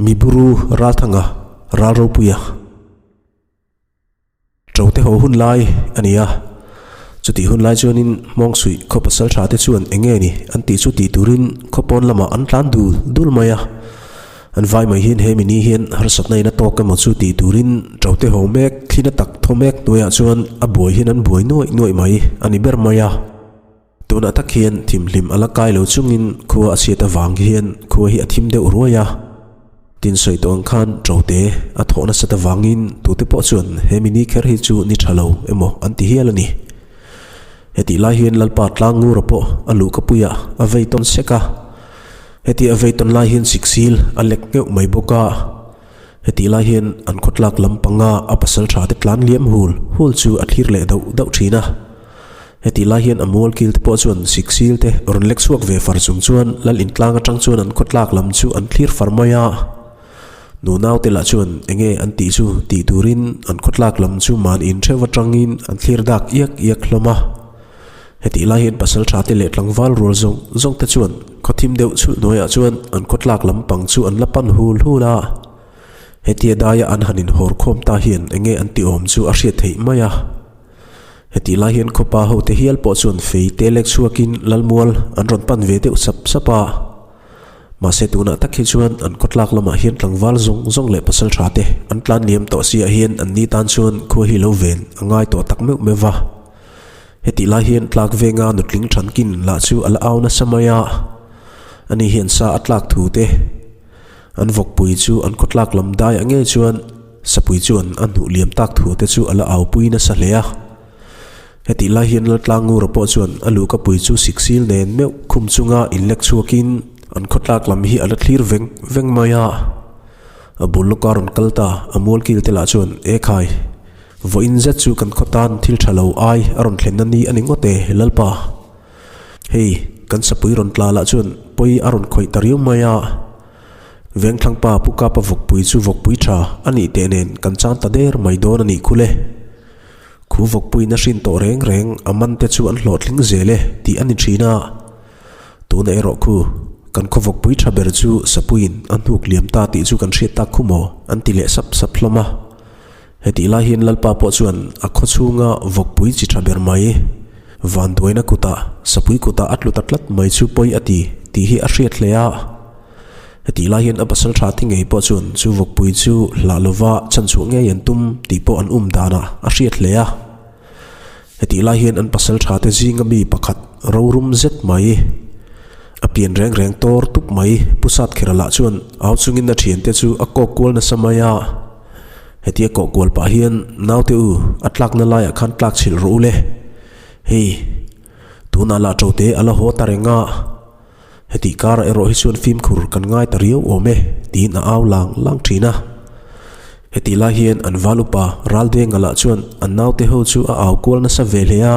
Miburu Ralthanga ral ropuia Ṭote ho hun lai a ni a. Chutih hun lai chuanin Hmawngsuih khaw pasal ṭha te chuan eng nge ni an tih chu tih turin khaw pawn lamah an tlan dul dul mai a. An vai mai hian he mini hian harsatna in a tawk emaw chu tih turin ṭote ho mek thlina tak thaw mek hnuaiah chuan a buai hian an buai nuaih nuaih mai a ni ber mai a. Tunah tak hian thimhlim a la kai lo chungin khua a chhiat avang hian khua hi a thim deuh ruai a. Tin sawi tawh ang khan Ṭote a thawh nasat avangin tute pawh chuan he mini kher hi chu ni ṭha lo emaw an ti hial a ni. Hetih lai hian Lalpa Tlangngura pawh a luhkapuiah a vei tawn sek a. Heti a vei tawn lai hian siksil a lek ngheuh mai bawk a. Hetih lai hian an khawtlak lampanga a pasal ṭha te tlan liam hul hul chu a thlir leh dauh dauh ṭhin a. Hetih lai hian a mual kil te pawh chuan siksil te rawn lek chhuak ve far chung chuan lal intlang atang chuan an khawtlak lam chu an thlir far mai a. Nu naute lah chuan enge an tih chu tih turin an khawtlak lam chu man in theuh atangin an thlir dak iak iak hlawm a. Hetih lai hian pasal tha te leh tlangval rual zawng zawng te chuan khawthim deuh chhulh hnuaiah chuan an khawtlak lam pang chu an la pan hul hul a. Hetia daia an han inhawr khawm ta hian enge an tih awm chu a hriat theih mai a. Hetih lai hian khawpa hote hial pawh chuan fei te lek chhuakin Lalmual an rawn pan ve deuh sap sap a. Mahse tunah tak hi chuan an khawtlak lamah hian tlangval zawng zawng leh pasal tha te an tlan liam tawh siah hian an ni tan chuan khua hi lo ven a ngai tawh tak meuh meuh va. Hetih lai hian tlak venga nutling thankin lah chu a la au nasa mai a. Ani hian sa a tlak thu te an vawkpui chu an khawtlak lam daiah ngei chuan Sapui chuan a hnuh liam tak thu te chu a la aupui nasa hle a. Hetih lai hian Laltlangura pawh chuan a luhkapui chu siksil nen meuh khum chunga inlek chhuakin an khawtlak lam hi a la thlir veng veng mai a. A bul lawka rawn kal ta a mualkil te lah chuan, E khai, vawiin zet chu kan khaw tan thil tha lo ai a rawn thlenna ni a ni ngawt e, Lalpa. Hei, kan sapui rawn tla lah chuan pawi a rawn khawih ta riau mai a. Vengthlangpa Pu Kapa vawkpui chu vawkpui tha a nih teh nen kan chan ta der mai dawn a nih khu le. Khu vawkpuiin a hrin tawh reng reng a man te chu an hlawhtling zel e tih a ni thin a. Tuna erawh khu kan khaw vawkpui tha ber chu Sapuiin a hnuk liam ta tih chu kan hriat tak khu maw an ti leh sap sap hlawm a. Hetih lai hian Lalpa pawh chuan a khaw chhunga vawkpui chi tha ber mai Vanduaina kutah Sapui kutah a tlu ta tlat mai chu pawi a ti tih hi a hriat hle a. Hetih lai hian a pasal tha ti ngei pawh chuan chu vawkpui chu hlah lova chhanchhuah ngei an tum tih pawh an um danah a hriat hle a. Hetih lai hian an pasal tha te zinga mi pakhat rorum zet mai, a pian reng reng tawr tup mai Pu Satkhera lah chuan au chungin a thiante chu a kawk kual nasa mai a. Hetia kawh kual pah hian naute u a tlakna laiah khan tlak chhilh rawh u le. Hei, tunah lah ṭote a la haw ta reng a. Hetih karah erawh hi chuan fimkhur kan ngai ta riau awm e, tiin a au lang lang thin a. Hetih lai hian an val upa Raldenga lah chuan an naute ho chu a au kual nasa ve hle a.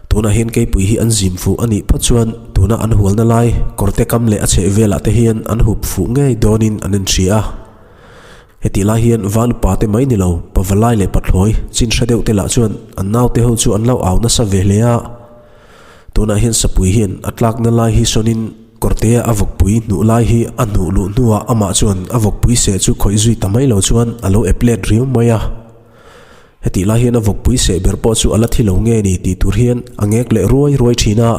Tunah hian keipui hi an zim fuh a nih phawt chuan tuna an hualna lai kawrte kam leh a chheh velah te hian an hup fuh ngei dawnin an inhria a. Hetih lai hian val upa te mai ni lo, pavalai leh pathlawi chin hre deuh te lah chuan an naute ho chu an lo au nasa ve hle a. Tunah hian sapui hian a tlakna lai hi sawnin kawrtea a vawkpui hnuh lai hi a hnuh luh hnuah amah chuan a vawkpui seh chu khawih zui ta mai lo chuan a lo ep let riau mai a. Hetih lai hian a vawkpui seh ber pawh chu a la thi lo nge ni tih tur hian a ngek leh ruai ruai thin a.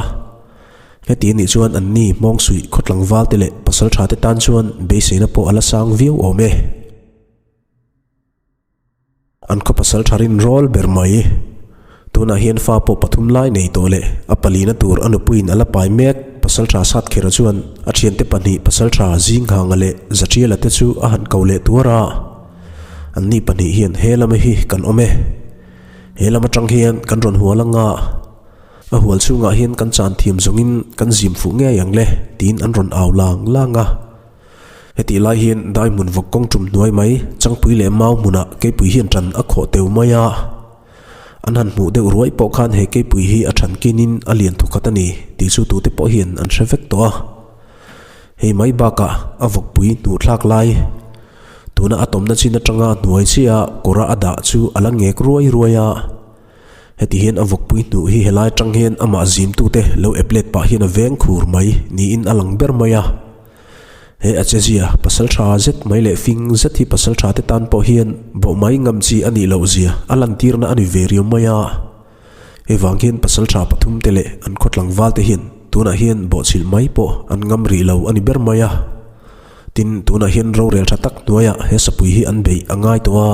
Heti anih chuan an ni Hmawngsuih khawtlangval te leh pasaltha te tan chuan beiseina pawh a la sang viau awm e. An khaw pasal tha rin rawl ber mai. Tunah hian fa pawh pathum lai nei tawh leh a palina tur a nupuiin a la pai mek. Pasal tha Satkhera chuan a thiante pahnih pasal tha Zinghanga leh Zaṭiala te chu a han ko leh tuar a. Anni pahnih hian he lama hi kan awm e. He lam atang hian kan rawn hual anga a hual chhungah hian kan chan thiam zawngin kan zim fuh ngei ang le tiin an rawn au lang lang a. Hetih lai hian dai hmun vawk kawng tum hnuai mai Changpui leh Mau hmunah keipui hian tan a khawh teu mai a. An han hmuh deuh ruai pawh khan he keipui hi a than kinin a lian thawkhat a ni tih chu tute pawh hian an hre vek tawh a. Hei mai bakah a vawkpui hnuh thlak lai tuna a tawmna chin atanga hnuai chiah kawra a dah chu a la ngek ruai ruai a. Heti hian a vawkpui hnuh hi helai atang hian amah zimtute lo ep let pah hian a veng khur mai niin a lang ber mai a. He a chezia pasal tha zet mai leh fing zet hi pasal tha te tan pawh hian bawh mai ngam chi a nih loh zia a lantirna a ni ve riau mai a. Hei vang hian pasal tha pathum te leh an khaw tlangval te hian tunah hian bawhchhilh mai pawh an ngam rih lo a ni ber mai a. Tin, tunah hian rorel tha tak hnuaiah he sapui hi an beih a ngai tawh a.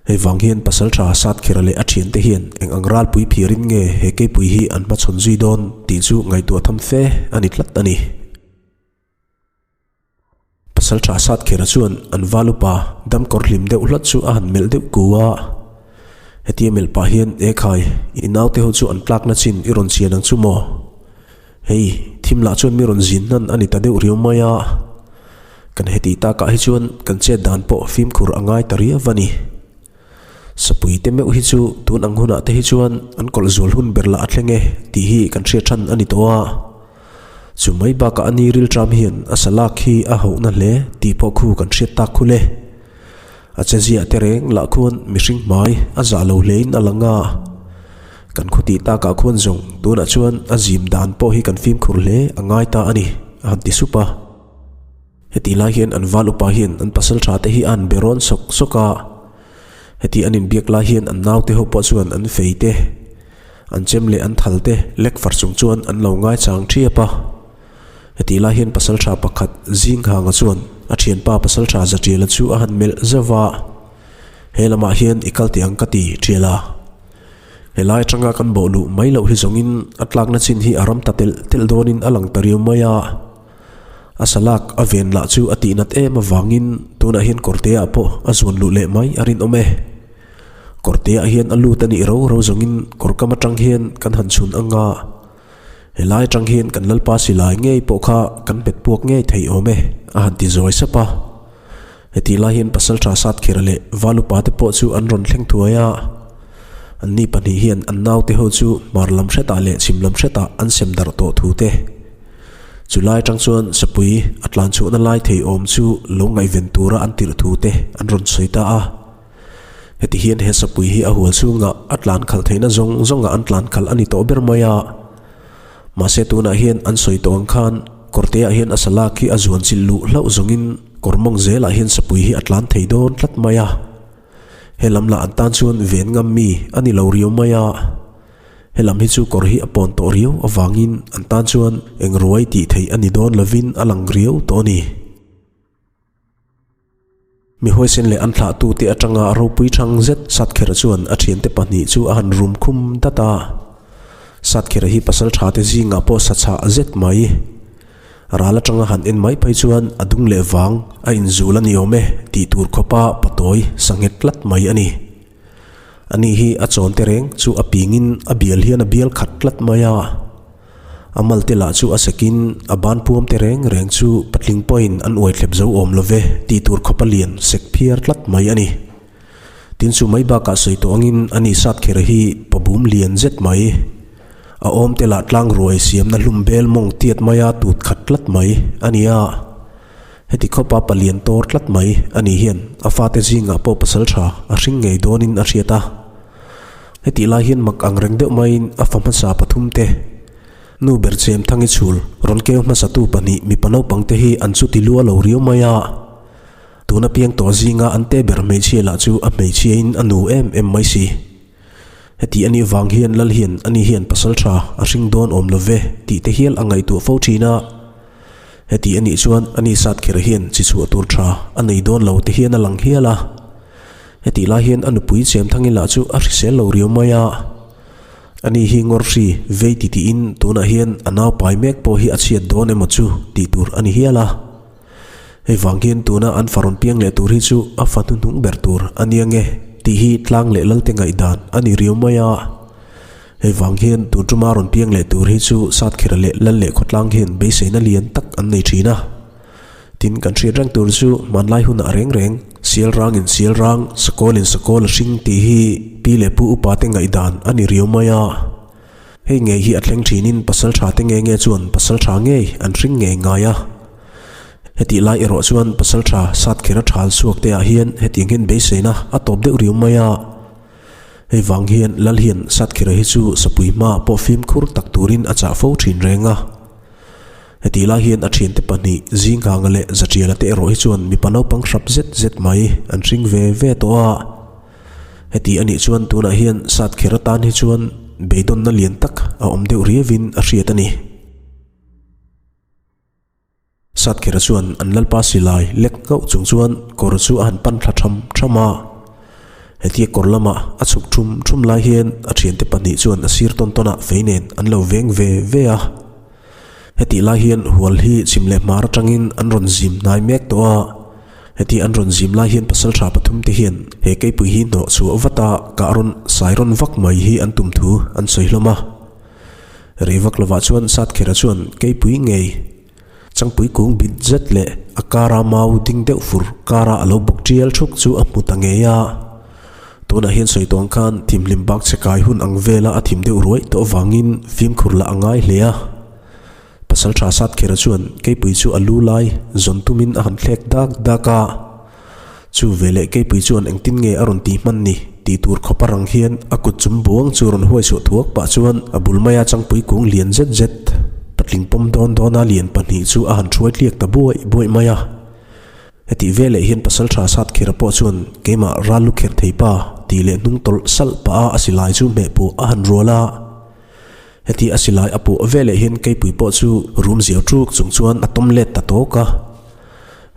Hei vang hian Pasalṭha Satkhira leh a ṭhiante hian eng ang ralpui phiarin nge he keipui hi an hmachhawn zui dawn tih chu ngaihtuah tham fe a ni tlat a ni. Pasalṭha Satkhira chuan an val upa damkawr hlim deuh hlat chu a han melh deuh ku a. Hetia melh pah hian, Ekhai, i naute ho chu an tlakna chin i rawn chian ang chu maw? Hei, thim lah chuan mi rawn zin hnan a ni ta deuh riau mai a. Kan hetih takah hi chuan kan chet dan pawh fimkhur a ngai ta riau a ni. Sapui te meuh hi chu tun ang hunah te hi chuan an kawlh zual hun ber lah a thleng e tih hi kan hriat than a ni tawh a. Chu mai bakah a ni rilṭam hian a salak hi a hauhna hle tih pawh khu kan hriat tak khul e. A che ziah te reng lah khuan mihring hmai a zah lo hlein a lang a. Kan khawtih takah khuan zawng tunah chuan a zim dan pawh hi kan fimkhur hle a ngai ta a ni, a han ti sup a. Hetih lai hian an val upa hian an pasal tha te hi a han be rawn sawk sawk a. Heti an inbiak lai hian an naute ho pawh chuan an fei te, an chem leh an thal te lek far chung chuan an lo ngaichang thiap a. Hetih lai hian pasal tha pakhat Zinghanga chuan a thianpa pasal tha Zatiala chu a han melh zauh a, He lamah hian i kal teh ang ka ti Tial a. Helai atanga kan bawh luh mai loh hi zawngin a tlakna chin hi a ram ta telh telh dawnin a lang ta riau mai a. A salak a ven lah chu a tihnat em avangin tunah hian kawrteah pawh a zuan luh leh mai a rinawm e. Kawrteah hian a lut a nih ro ro zawngin kawrkam atang hian kan han chhun ang a. Helai atang hian kan Lalpa silai ngei pawh kha kan pet puak ngei thei awm e, a han ti zawi sap a. Hetih lai hian Pasalṭha Satkhira leh Valupa te pawh chu an rawn thleng thuai a. Anni pahnih hian an naute ho chu hmar lam hretah leh chhim lam hretah an sem darh tawh thu te. Chu lai atang chuan Sapui a tlan chhuahna lai thei awm chu lo ngaihven tura an tirh thu te an rawn sawi ta a. Heti hian he sapui hi a hual chhungah a tlan khalh theihna zawng zawngah an tlan khalh a ni tawh ber mai a. Mahse tunah hian an sawi tawh ang khan kawrteah hian a salak hi a zuan chilh luh hlauh zawngin kawr mawng zelah hian sapui hi a tlan thei dawn tlat mai a. He lam lah an tan chuan ven ngam mi a ni lo riau mai a. He lam hi chu kawr hi a pawn tawh riau avangin an tan chuan eng ruai tih theih a ni dawn lovin a lang riau tawh a ni. Mi huaisen leh an thlahtute atanga ropui thang zet Satkhera chuan a thiante pahnih chu a han rum khum dat a. Satkhera hi pasal thate zingah pawh sa chhah zet mai. Ral atanga han en mai phei chuan a dung leh vang a inzul a ni awm e tih tur khawpa patawi sa nghet tlat mai a ni. Ani hi a chawn te reng chu a pingin a bial hian a bial khat tlat mai a. A malte lah chu a sekin a ban puam te reng reng chu patling pawhin an uai thlep zo awm lo ve tih tur khawpa lian sek phiar tlat mai a ni. Tin chu mai bakah sawi tawh angin ani sat kher hi pabum lian zet mai. A awm te lah tlang ruai siamna hlum bel mawng tiat maia tut khat tlat mai a ni a. Heti khawpa palian tawr tlat mai a ni hian a fate zingah pawh pasal tha a hring ngei dawnin a hriat a. Hetih lai hian mak ang reng deuh maiin a fa hmasa pathum te, nu ber chem thangi chhul rawn keu hmasatu pahnih mipa naupang te hi an chuti lua lo riau mai a. Tuna piang tawh zinga an te ber hmeichhia lah chu a hmeichhiain a nu em em mai si. Heti a nih vang hian Lal hian ani hian pasal tha a hring dawn awm lo ve tih te hial a ngaihtuah fo thin a. Heti a nih chuan ani sat kher hian chi chhuah tur tha a nei dawn lo te hian a lang hial a. Hetih lai hian a nupui Chemthangi lah chu a hrisel lo riau mai a. Ani hi ngawrhri vei ti tiin tunah hian a nau pai mek pawh hi a chhiat dawn emaw chu tih tur a ni hial a. Hei vang hian tuna an fa rawn piang leh tur hi chu a fa hnuhnung ber tur a nia nge tih hi tlang leh lalte ngaihdan a ni riau mai a. Hei vang hian tun tuma rawn piang leh tur hi chu Satkhira leh Lal leh Khawtlang hian beiseina lian tak an nei thin a. Tin kan hriat reng tur chu hmanlai hunah reng reng sial rangin sial rang, sakawlin sakawl a hring tih hi pi leh pu upa te ngaihdan a ni riau mai a. Hei ngei hi a thleng thinin pasal tha te nge nge chuan pasal tha ngei an hring ngei ngai a. Hetih lai erawh chuan pasal tha sat kher a thal chhuak te ah hian hetiang hian beiseina a tawp deuh riau mai a. Hei vang hian Lal hian sat khera hi chu sapui hma pawh fimkhur tak turin a chah fo thin reng a. Hetih lai hian a thiante pahnih Zinghanga leh Zaṭiala te erawh hi chuan mipa naupang hrap zet zet mai an hring ve ve tawh a. Heti a nih chuan tunah hian sat kher atan hi chuan beidawnna lian tak a awm deuh riauin a hriat a ni. Satkhera chuan an lalpa silai lek nghauh chung chuan kawr chu a han pan thla tham tham a. Hetia kawr lama a chhuk thum thum lai hian a thiante pahnih chuan a sir tawn tawnah fei nen an lo veng ve ve a. Hetih lai hian hual hi chhim leh hmar atangin an rawn zim hnai mek tawh a. Hetia an rawn zim lai hian pasaltha pathum te hian he keipui hi hnawh chhuah vat a kah rawn sai rawn vak mai hi an tum thu an sawi hlawm a. Rei vak lovah chuan Satkhera chuan keipui ngei Changpui kung bit zet leh a kara mau ding deuh fur kara a lo bawk tial thuk chu a hmu ta ngei a. Tunah hian sawi tawng khan thimhlim bak che kai hun ang vela a thim deuh ruai tawh avangin fimkhur lah a ngai hle a. Pasal tha Satkhera chuan keipui chu a lu lai zawn tumin a han thlek dak dak a. Chu veleh keipui chuan engtin nge a rawn tih hman ni tih tur khawp a rang hian a kut chum buang chu rawn huai chhuah thuak pah chuan a bul maia changpui kung lian zet zet patling pawm dawn dawna lian pahnih chu a han thuai tliak ta buaih buaih mai a. Hetih veleh hian pasaltha Satkhira pawh chuan keimah ral lu kherh thei pa tih leh hnung tawlh salh pah a a silai chu hmeh puh a han rual a. Heti a silai a puh veleh hian keipui pawh chu rum ziau ṭuk chung chuan a tawm let ta tawk a.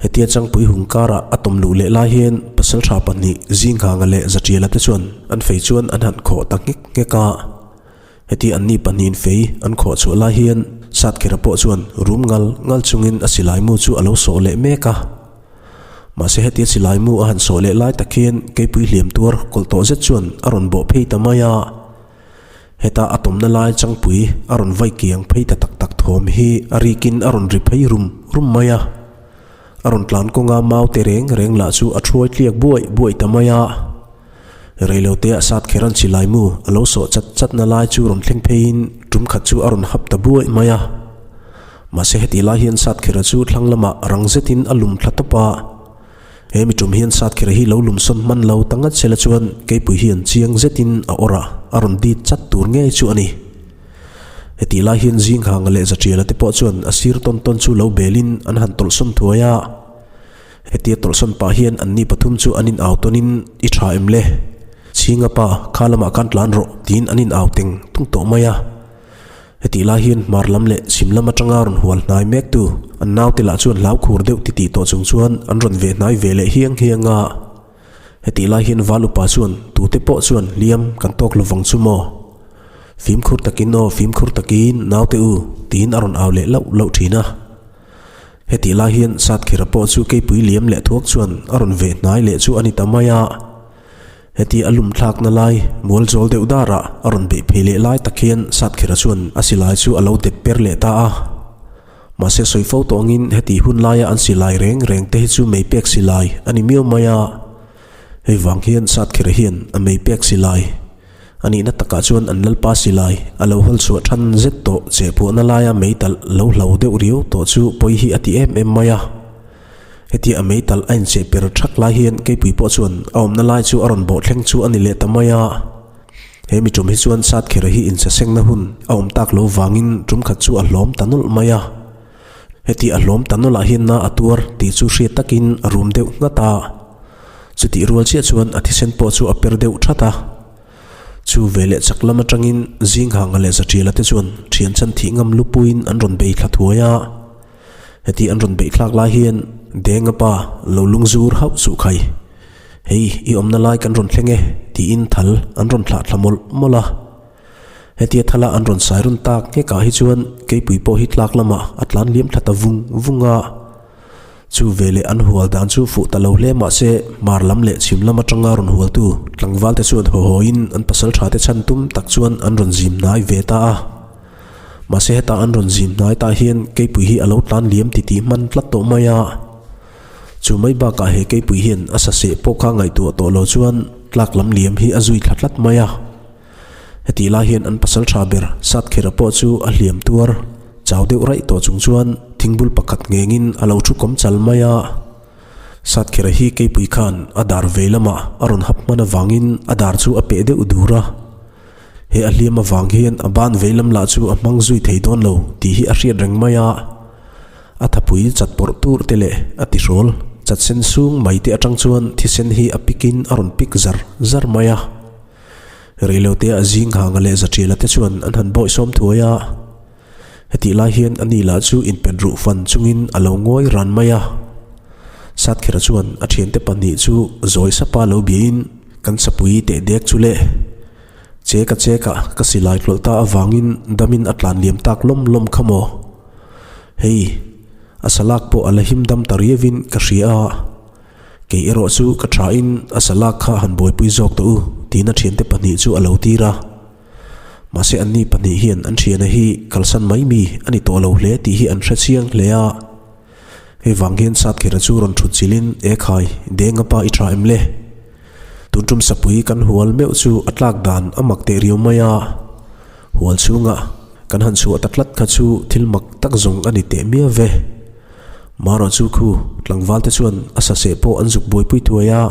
Hetia Changpui hung karah a tawm luh leh lai hian pasaltha pahnih Zinghanga leh Zaṭiala te chuan an fei chuan an han khawh ta nghek nghek a. Heti anni pahnihin fei an khawh chhuah lai hian Satkhera pawh chuan rum ngal ngal chungin a silai mu chu a lo sawh leh mek a. Mahse hetia silai mu a han sawh leh lai tak hian keipui hliam tuar kawlh tawh zet chuan a rawn bawh phei ta mai a. Heta a tawmna lai changpui a rawn vai kiang phei ta tak tak thawm hi a rikin a rawn ri phei rum rum mai a. A rawn tlan kawnga mau te reng reng lah chu a thuai tliak buaih buaih ta mai a. Reilote ah sat kher an chilai mu a lo sawh chat chat na lai chu rawn thleng pheiin tum khat chu a rawn hap ta buaih mai a. Mahse heti lai hian sat khera chu thlang lamah rang zetin a lum thla tawp a. He mi tum hian Satkhira hi lo lumsawn hman lo ta ngat sela chuan keipui hian chiang zetin a awrh a, a rawn dit chat tur ngei chu a ni. Hetih lai hian Zinghanga leh Zaṭiala te pawh chuan a sir tawn tawn chu lo belin an han tawlhsawn thuai a. Hetia tawlhsawn pah hian anni pathum chu an in au tawnin i ṭha em le? Chhinga pa, kha lamah khan tlan rawh tiin an in au teng tung tawh mai a. Hetih lai hian hmar lam leh chhim lam atanga rawn hual hnai mektu an naute lah chuan hlau khur deuh titih tawh chung chuan an rawn ve hnai ve leh hiang hiang a. Hetih lai hian val upa chuan tute pawh chuan hliam kan tawk lovang chu maw? Fimkhur takin aw fimkhur takin naute u tiin a rawn au leh lauh lauh thin a. Hetih lai hian Satkhira pawh chu keipui liam leh thuak chuan a rawn ve hnai leh chu a ni ta mai a. Heti a lum thlakna lai mual zawl deuh darah a rawn beih phei leh lai tak hian Satkhira chuan a silai chu a lo dep per leh ta a. Mahse sawi fo tawngin heti hun laia an silai reng reng te hi chu mei pek silai a ni miau mai a. Hei vang hian Satkhira hian a mei pek silai a nihna takah chuan an lalpa silai a lo hawl chhuah than zet tawh chehpuahna laia mei talh lo hlo deuh riau tawh chu pawi hi a ti em em mai a. Hetia a meitalh a incheh per thak lai hian keipui pawh chuan a awmna lai chu a rawn bawh thleng chu a ni leh ta mai a. He mi tum hi chuan Satkhera hi inchasengna hun a awm tak lo vangin tum khat chu a hlawm ta nawlh mai a. Heti a hlawm ta nawlhah hian na a tuar tih chu hriat takin a rum deuh nghat a. Chutih rual chiah chuan a thisen pawh chu a per deuh that a. Chu veleh chak lam atangin Zinghanga leh Zaṭiala te chuan thian chan thih ngam lupuiin an rawn bei thla thuai a. Heti an rawn beih thlak lai hian Denga pa lo lung zur hauh suh khai. Hei i awmna lai kan rawn thleng e tiin thal an rawn thlah thla mawlh mawlh a. Hetia thala an rawn sai run tak nghekah hi chuan keipui pawh hi tlak lamah a tlan liam thla ta vung vung a. Chu veleh an hual dan chu fuh ta lo hle mahse hmar lam leh chhim lam atanga rawn hualtu tlangvalte chuan haw hawiin an pasaltha te chhan tum tak chuan an rawn zim hnai ve ta a. Mahse heta an rawn zim hnai tah hian keipui hi a lo tlan liam titih hman tlat tawh mai a. Chu mai bakah he keipui hian a saseh pawh kha ngaihtuah tawh lo chuan tlak lam liam hi a zui thla tlat mai a. Hetih lai hian an pasal tha ber Satkhera pawh chu a hliam tuar chau deuh raih tawh chung chuan thingbul pakhat nghengin a lo thu kawm chal mai a. Satkhera hi keipui khan a dar vei lamah a rawn hap hman avangin a dar chu a peh deuh dur a. He a hliam avang hian a ban veilam lah chu a hmang zui thei dawn lo tih hi a hriat reng mai a. A thapui chat pawrh tur te leh a tihrawl chat sen sung mai te atang chuan thisen hi a pikin a rawn pik zar zar mai a. Reilotea zing hanga leh Zaṭiala te chuan an han bawihsawm thuai a. Hetih lai hian a ni lah chu inpet ruh fan chungin a lo ngawi ran mai a. Satkhera chuan a thiante pahnih chu zawi sapa lo biain kan sapui teh dek chu le. Che ka che ka ka silai tlawlh ta avangin damin a tlan liam tak lawm lawm kha maw? Hei, a salak pawh a la him dam ta riavin ka hria a, kei erawh chu ka thain a salak kha han buaipui zawk tawh u tiin a thiante pahnih chu a lo tir a. Mahse anni pahnih hian an thiana hi kalsan mai mi a ni tawh lo hle tih hi an hre chiang hle a. Hei vang hian Satkhera chu rawn thut chilhin, E khai, Denga pa i tha em le? Tun tum sapui kan hual meuh chu a tlak dan a mak teh riau mai a. Hual chhunga kan han chhuah ta tlat kha chu thil mak tak zawng a ni teh miau ve. Marawh chu khu tlangval te chuan a saseh pawh an zuk buaipui thuai a.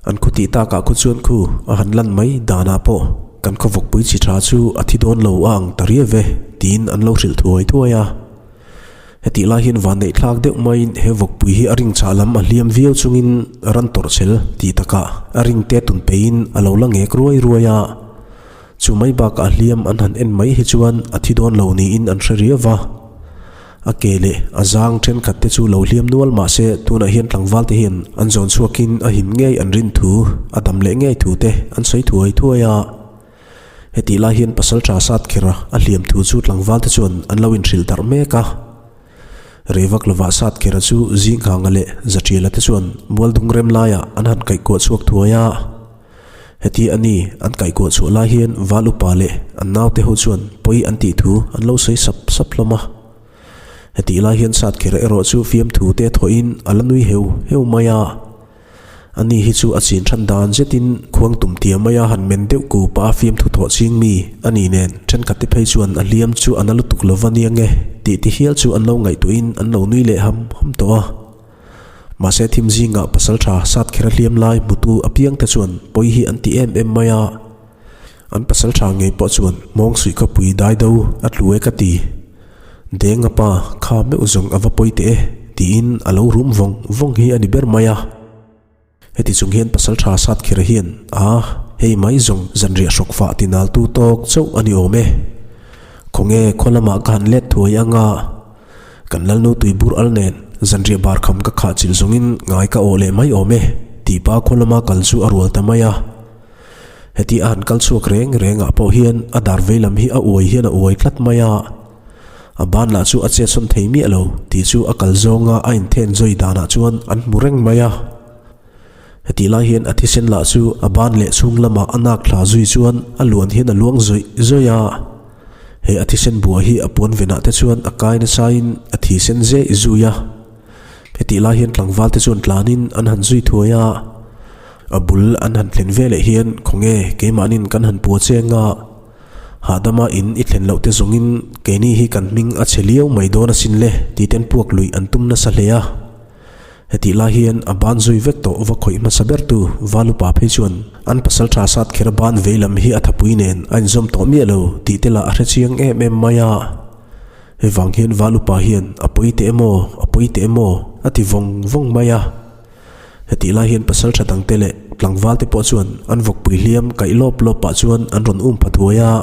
An khaw tih takah khaw chuan khu a han lan mai danah pawh kan khaw vawkpui chi tha chu a thi dawn lo a ang ta riau ve tiin an lo hrilh thuai thuai a. Hetih lai hian van neih thlak deuh maiin he vawkpui hi a ring chah lam a hliam viau chungin ran tawrh chel tih takah a ring te tun peiin a lo la ngek ruai ruai a. Chu mai bakah hliam an han en mai hi chuan a thi dawn lo niin an hre riau va. A ke leh a zang thenkhat te chu lo hliam nual mah se tunah hian tlangval te hian an zawn chhuakin a him ngei an rin thu, a dam leh ngei thu te an sawi thuai thuai a. Hetih lai hian pasal tha sat kher a, a hliam thu chu tlangval te chuan an lo inhrilh darh mek a. Reivak lovah sat kher a chu Zinghanga leh Zaṭiala te chuan Mualdung rem laiah an han kaihkuah chhuak thuai a. Heti a ni, an kaihkuah chhuah lai hian Val upa leh an naute ho chuan pawi an tih thu an lo sawi sap sap hlawm a. Hetih lai hian sat kher erawh chu fiamthu te thawhin a la nui heu heu mai a. Ani hi chu a chin than dan zetin khuang tum tia maia han men deuh ku pa fiamthu thawh ching mi a ni nen thenkhat te phei chuan a hliam chu a na lutuk lo va nia nge tih ti hial chu an lo ngaihtuahin an lo nui leh ham ham tawh a. Mahse thim zingah pasal tha sat kher a hliam lai hmutu apiang te chuan pawi hi an ti em em mai a. An pasal tha ngei pawh chuan mawng suih khawpui dai do a tlu e ka ti. Denga pa kha meuh zawng a va pawi teh e tiin a lo rum vawng vawng hi a ni ber mai a. Heti chung hian pasal tha sat khera hian a hei mai zawng zanriah hrawk fah ti nal tu tawk chauh a ni awm e. Khawnge khaw lamah ka han let thuai anga kan lalnu tuibur al nen zanriah bar kham ka khah chilh zawngin ngai ka awh leh mai awm e tih pa khaw lama kal chu a rual ta mai a. Heti a han kal chhuak reng reng ah pawh hian a dar vei lam hi a uai hian a uai tlat mai a, a ban lah chu a chetsawn thei miah lo tih chu a kal zawnga a inthen zawi danah chuan an hmu reng mai a. Hetih lai hian a thisen lah chu a ban leh chhung lamah a nak thla zui chuan a luan hian a luang zawih zawih a, he a thisen buah hi a puan venah te chuan a kai nasain a thisen zeh zui a. Hetih lai hian tlangval te chuan tlanin an han zui thuai a. A bul an han thlen ve leh hian khawnge keimahnin kan han pua cheng a, hahdama in i thlen loh te zawngin keini hi kan hming a chhe liau mai dawn asin le tih ten puak luih an tum nasa hle a. Hetih lai hian a ban zui vek tawh va khawih hmasa bertu Valupa phei chuan an pasal tha sat kher a ban vei lam hi a thapui nen a inzawm tawh miah lo tih te lah a hre chiang em em mai a. Hei vang hian Valupa hian a pawi teh emaw a pawi teh emaw a ti vawng vawng mai a. Hetih lai hian pasal tha dangte leh tlangval te pawh chuan an vawkpui hliam kaih lawp lawp pah chuan an rawn um pha thuai a.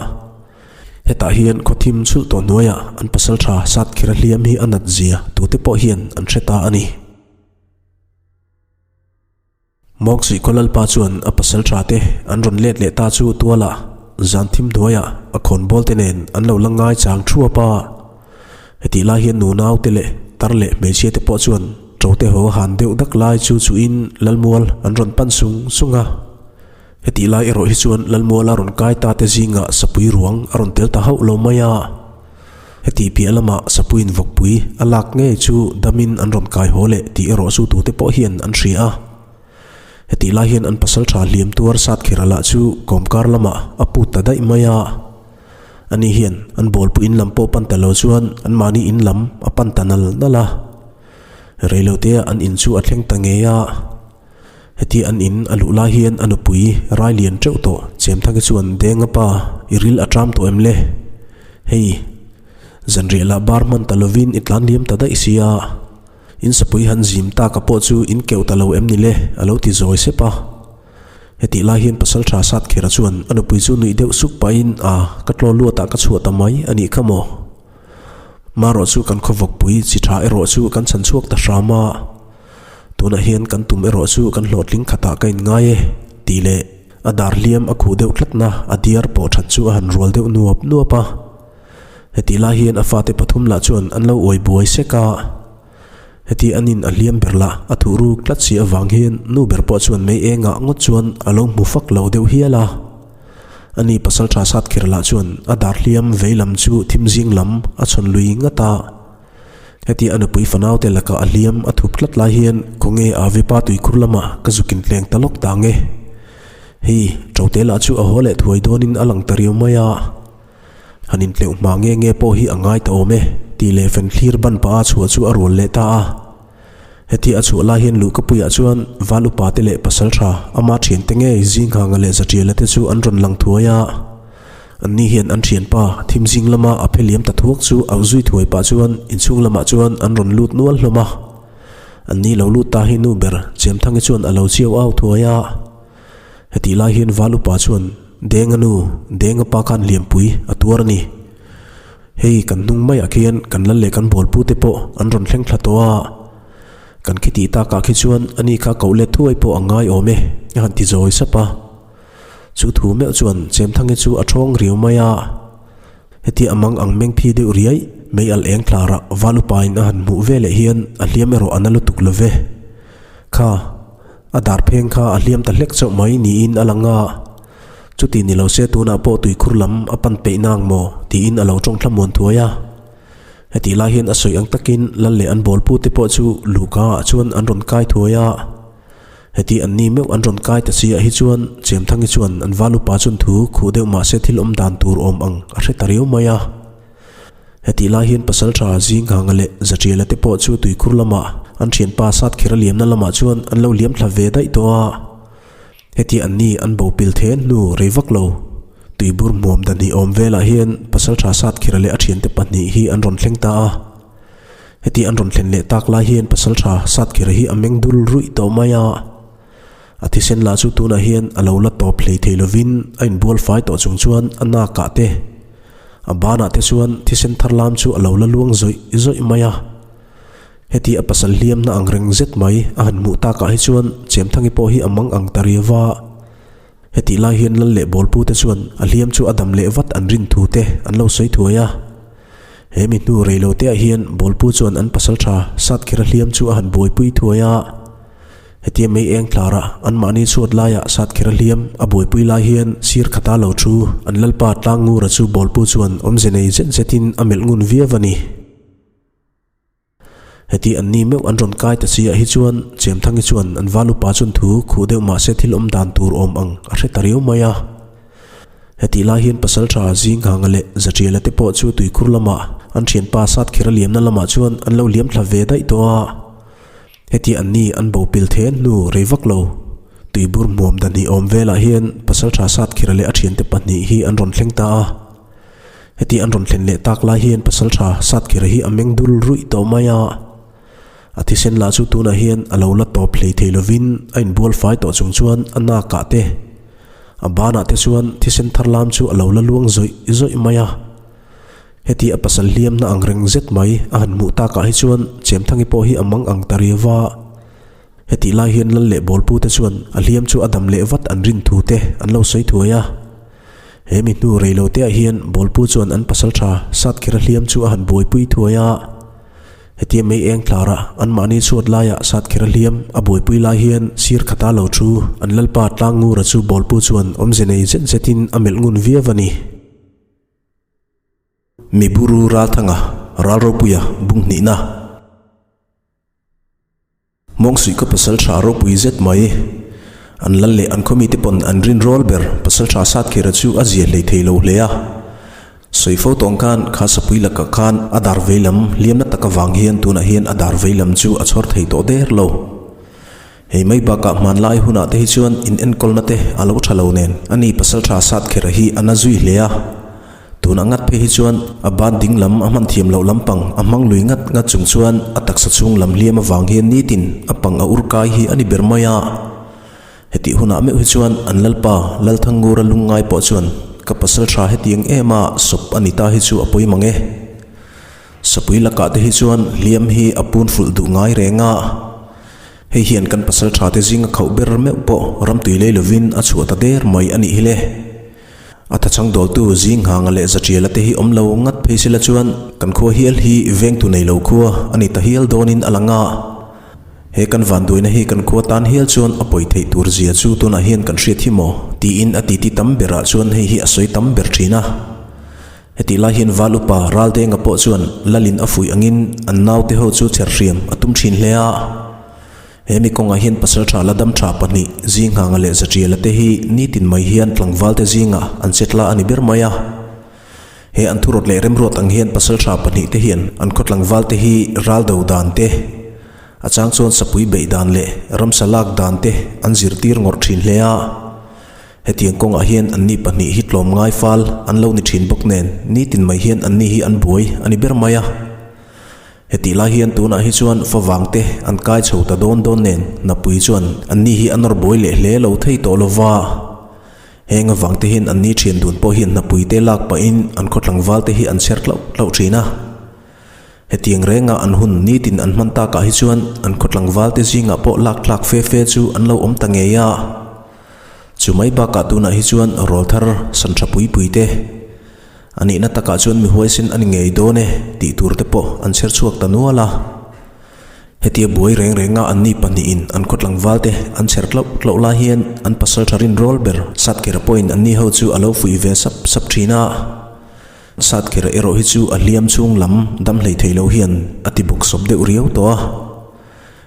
Hetah hian khaw thim chhulh tawh hnuaiah an pasal tha sat khera hliam hi a nat zia tute pawh hian an hre ta a ni. Mawngsuih khaw lalpa chuan a pasal tha te an rawn let leh ta chu tualah zan thim hnuaiah a khawnbawl te nen an lo la ngai chang thuap a. Hetih lai hian nunau te leh tar leh hmeichhia te pawh chuan ṭote haw han deuh dak lai chu chuhin Lalmual an rawn pan sung sung a. Hetih lai erawh hi chuan Lalmuala rawn kai ta te zingah sapui ruang a rawn tel ta hauh lo mai a. Hetih piah lamah sapuiin vawkpui a lak ngei chu damin an rawn kai haw leh tih erawh chu tute pawh hian an hria a. Hetih lai hian an pasal tha hliam tuar sat khera lah chu kawmkar lamah a put ta daih mai a. Ani hian an bawlpui in lam pawh pan ta lo chuan anmahni in lam a pan ta nal nal a. Reilotea an in chu a thleng ta ngei a. Heti an in a luh lai hian a nupui rai lian teuh tawh Chemthaki chuan Denga pa i ril a ṭam tawh em le? Hei. Zanriah lah bar hman ta lovin i tlan liam ta daih sia. In sapui han zim taka pawh chu in keuh ta lo em ni le? a lo ti zawi sep a. Hetih lai hian pasal tha sat khera chuan a nupui chu nuih deuh suk pahin a ka tlaw luatah ka chhuah ta mai a nih kha maw? Marawh chu kan khawvawkpui chi tha erawh chu kan chhan chhuak ta hram a, tunah hian kan tum erawh chu kan hlawhtling khatah ka inngai e tih leh a dar hliam a khuh deuh tlatna a diar pawh that chu a han rual deuh nuap nuap a. Hetih lai hian a fate pathum lah chuan an lo uai buai sek a, heti an in a hliam ber lah a thuh ruk tlat si avang hian nu ber pawh chuan mei engah ngawt chuan a lo hmu fak lo deuh hial a. Ani pasal tha sat kher lah chuan a dar hliam vei lam chu thim zing lam a chhawn lui ngat a. Heti a nupui fanau te lakah a hliam a thup tlat lai hian khawnge a vipa tuikhur lamah ka zuk intleng ta lawk ta nge. Hei, Ṭote lah chu a haw leh thuai dawnin a lang ta riau mai a. Han intleuh hma nge nge pawh hi a ngai ta awm e, tih leh fenthlir ban pah a chhuah chu a rual leh ta a. Heti a chhuah lai hian luhkapuiah chuan val upa te leh pasal tha ama thiante ngei Zinghanga leh Zatiala te chu an rawn lang thuai a. Anni hian an thianpa thim zing lama a phe liam ta thuak chu auh zui thuai pah chuan inchhung lamah chuan an rawn lut nual hlawm a. Anni lo lut ta hi nu ber Chemthangi chuan a lo chiau au thuai a. Hetih lai hian val upa chuan Denga nu, Denga pa khan hliampui a tuar a ni. Hei kan hnung maiah khian kan lal leh kan bawlpu te pawh an rawn thleng thla tawh a. Kan khitih takah khi chuan ani kha koh let thuai pawh a ngai awm e, a han ti zawi sap a. Chu thu meuh chuan Chemthangi chu a thawng riau mai a. Heti a mang ang meng phi deuh riai mei al eng tlarah val upain a han hmuh ve leh hian a hliam erawh a na lutuk lo ve. Kha. A dar pheng kha a hliam ta hlek chauh mai niin a lang a, chuti ni lo se tunah pawh tuikhur lam a pan peih nang maw tiin a lo tawng thlamuan thuai a. Hetih lai hian a sawi ang takin lal leh an bawlpu te pawh chu luhka ah chuan an rawn kai thuai a. Heti an ni meuh an rawn kai ta chiah hi chuan Chemthangi chuan an val upa chuan thu khuh deuh mahse thil awm dan tur awm ang a hre ta riau mai a. Hetih lai hian Pasalṭha Zinghanga leh Zatiala te pawh chu tuikhur lamah an ṭhianpa Satkhira liamna lamah chuan an lo liam thla ve daih tawh a. Heti an ni an bo pil then hnu rei vak lo. Tuibur hmuam dahnih awm velah hian Pasalṭha Satkhira leh a ṭhiante pahnih hi an rawn thleng ta a. Heti an rawn thlen leh tak lai hian Pasalṭha Satkhira hi a meng dul ruih tawh mai a. A thisen lah chu tunah hian a lo la tawp hlei thei lovin a inbual fai tawh chung chuan a nakah te, A banah te chuan thisen thar lam chu a lo la luang zawih zawih mai a. Heti a pasal hliamna ang reng zet mai a han hmuh takah hi chuan Chemthangi pawh hi a mang ang ta riau va. Hetih lai hian lal leh bawlpu te chuan a hliam chu a dam leh vat an rin thu te an lo sawi thuai a. He mi hnu rei lo teah hian bawlpu chuan an pasal tha Satkhira hliam chu a han buaipui thuai a. Hetia mei eng tlarah anmahni chhuat laiah Satkhira hliam a buaipui lai hian sir khata lo thu an lalpa Tlangngura chu bawlpu chuan awmze nei zet zetin a melh ngun viau a ni. Heti an ni meuh an rawn kai ta chiah hi chuan Chemthangi chuan an val upa chuan thu khuh deuh mahse thil awm dan tur awm ang a hre ta riau mai a. Hetih lai hian Pasalṭha Zinghanga leh Zatiala te pawh chu tuikhur lamah an ṭhianpa Satkhira liamna lamah chuan an lo liam thla ve daih tawh a. Heti an ni an bo pil then hnu rei vak lo. Tuibur hmuam dahnih awm velah hian Pasalṭha Satkhira leh a ṭhiante pahnih hi an rawn thleng ta a. Heti an rawn thlen leh tak lai hian Pasalṭha Satkhira hi a meng dul ruih tawh mai a. A thisen lah chu tunah hian a lo la tawp hlei thei lovin a inbual fai tawh chung chuan a nakah te, a banah te chuan thisen thar lam chu a lo la luang zawih zawih mai a. Heti a pasal hliamna ang reng zet mai a han hmuh takah hi chuan Chemthangi pawh hi a mang ang ta riau va. Hetih lai hian lal leh bawlpu te chuan a hliam chu a dam leh vat an rin thu te an lo sawi thuai a. He mi hnu rei lo teah hian bawlpu chuan an pasal tha Satkhira hliam chu a han buaipui thuai a. Hetia mei eng tlarah anmahni chhuat laiah Satkhira hliam a buaipui lai hian sir khata lo thu an lalpa Tlangngura chu bawlpu chuan awmze nei zet zetin a melh ngun viau a ni. Miburu Ralthanga, Ralropuia bung hnihna. Mawngsuih ka pasal tha ropui zet mai. An lal leh an khawmite pawn an rin rawl ber pasal tha Satkhira chu a zia hlei thei lo hle a. Sawi fo tawng khan kha sapui lakah khan a dar vei lam hliamna tak avang hian tunah hian a dar vei lam chu a chhawr thei tawh der lo. Hei mai bakah hmanlai hunah te hi chuan in enkawlna te a lo tha lo nen ani pasal tha Satkhira hi a na zui hle a. Tunah ngat phei hi chuan a ban ding lam a hman thiam loh lampang a hmang lui ngat ngat chung chuan a taksa chhung lam hliam avang hian nitin a pang a ur kai hi a ni ber mai a. Hetih hunah meuh hi chuan an Lalpa Lalthangura lungngai pawh chuan ka pasal tha hetiang em a sawp a ni ta hi chu a pawi mang e. Sapui lakah te hi chuan hliam hi a pun fulh duh ngai reng a. Hei hian kan pasal tha te zinga khauh ber meuh pawh ramtui lei lovin a chhuah ta der mai a nih hi le. A thachang dawltu Zinghanga leh Zaṭiala te hi awm lo ngat phei sela chuan kan khua hial hi vengtu nei lo khua a ni ta hial dawnin a lang a. He kan vanduaina hi kan khua tan hial chuan a pawi theih tur zia chu tunah hian kan hriat hi maw? tiin a titi tam berah chuan hei hi a sawi tam ber thin a. Hetih lai hian Val upa Raldenga pawh chuan Lalin a fuih angin an naute ho chu chher hriam a tum thin hle a. He mi kawngah hian pasaltha la dam tha pahnih Zinghanga leh Zaṭiala te hi nitin mai hian tlangvalte zingah an chetla a ni ber mai a. He an thurawt leh remruat ang hian pasaltha pahnihte hian an khaw tlangvalte hi ral do dan te, a chang chuan sapui beih dan leh ramsa lak dan te an zirtir ngawrh thin hle a. Hetiang kawngah hian anni pahnih hi tlawm ngai fal an lo ni thin bawk nen nitin mai hian anni hi an buai a ni ber mai a. Hetih lai hian tunah hi chuan favang te an kai chho ta dawn dawn nen Napui chuan anni hi a nawr buai leh hle lo thei tawh lo va. Heng avang te hian anni thian dun pawh hian hnapui te lak pahin an khaw tlangval te hi an chher tlauh tlauh thin a. Hetiang renga an hun nitin an hman takah hi chuan an khaw tlangval te zingah pawh lak tlak fe fe chu an lo awm ta ngei a. Chu mai bakah tunah hi chuan rawlthar san tha pui pui te a nihna takah chuan mi huaisin a ni ngei dawn e tih tur te pawh an chher chhuak ta nual a. Hetia buai reng renga anni pahnihin an khaw tlangvalte an chher tlauh tlauh lai hian an pasal tha rinrawl ber Satkhera pawhin anni ho chu a lo fuih ve sap sap thin a. Satkhera erawh hi chu a hliam chhung lam dam hlei thei lo hian a ti bawk sawp deuh riau tawh a.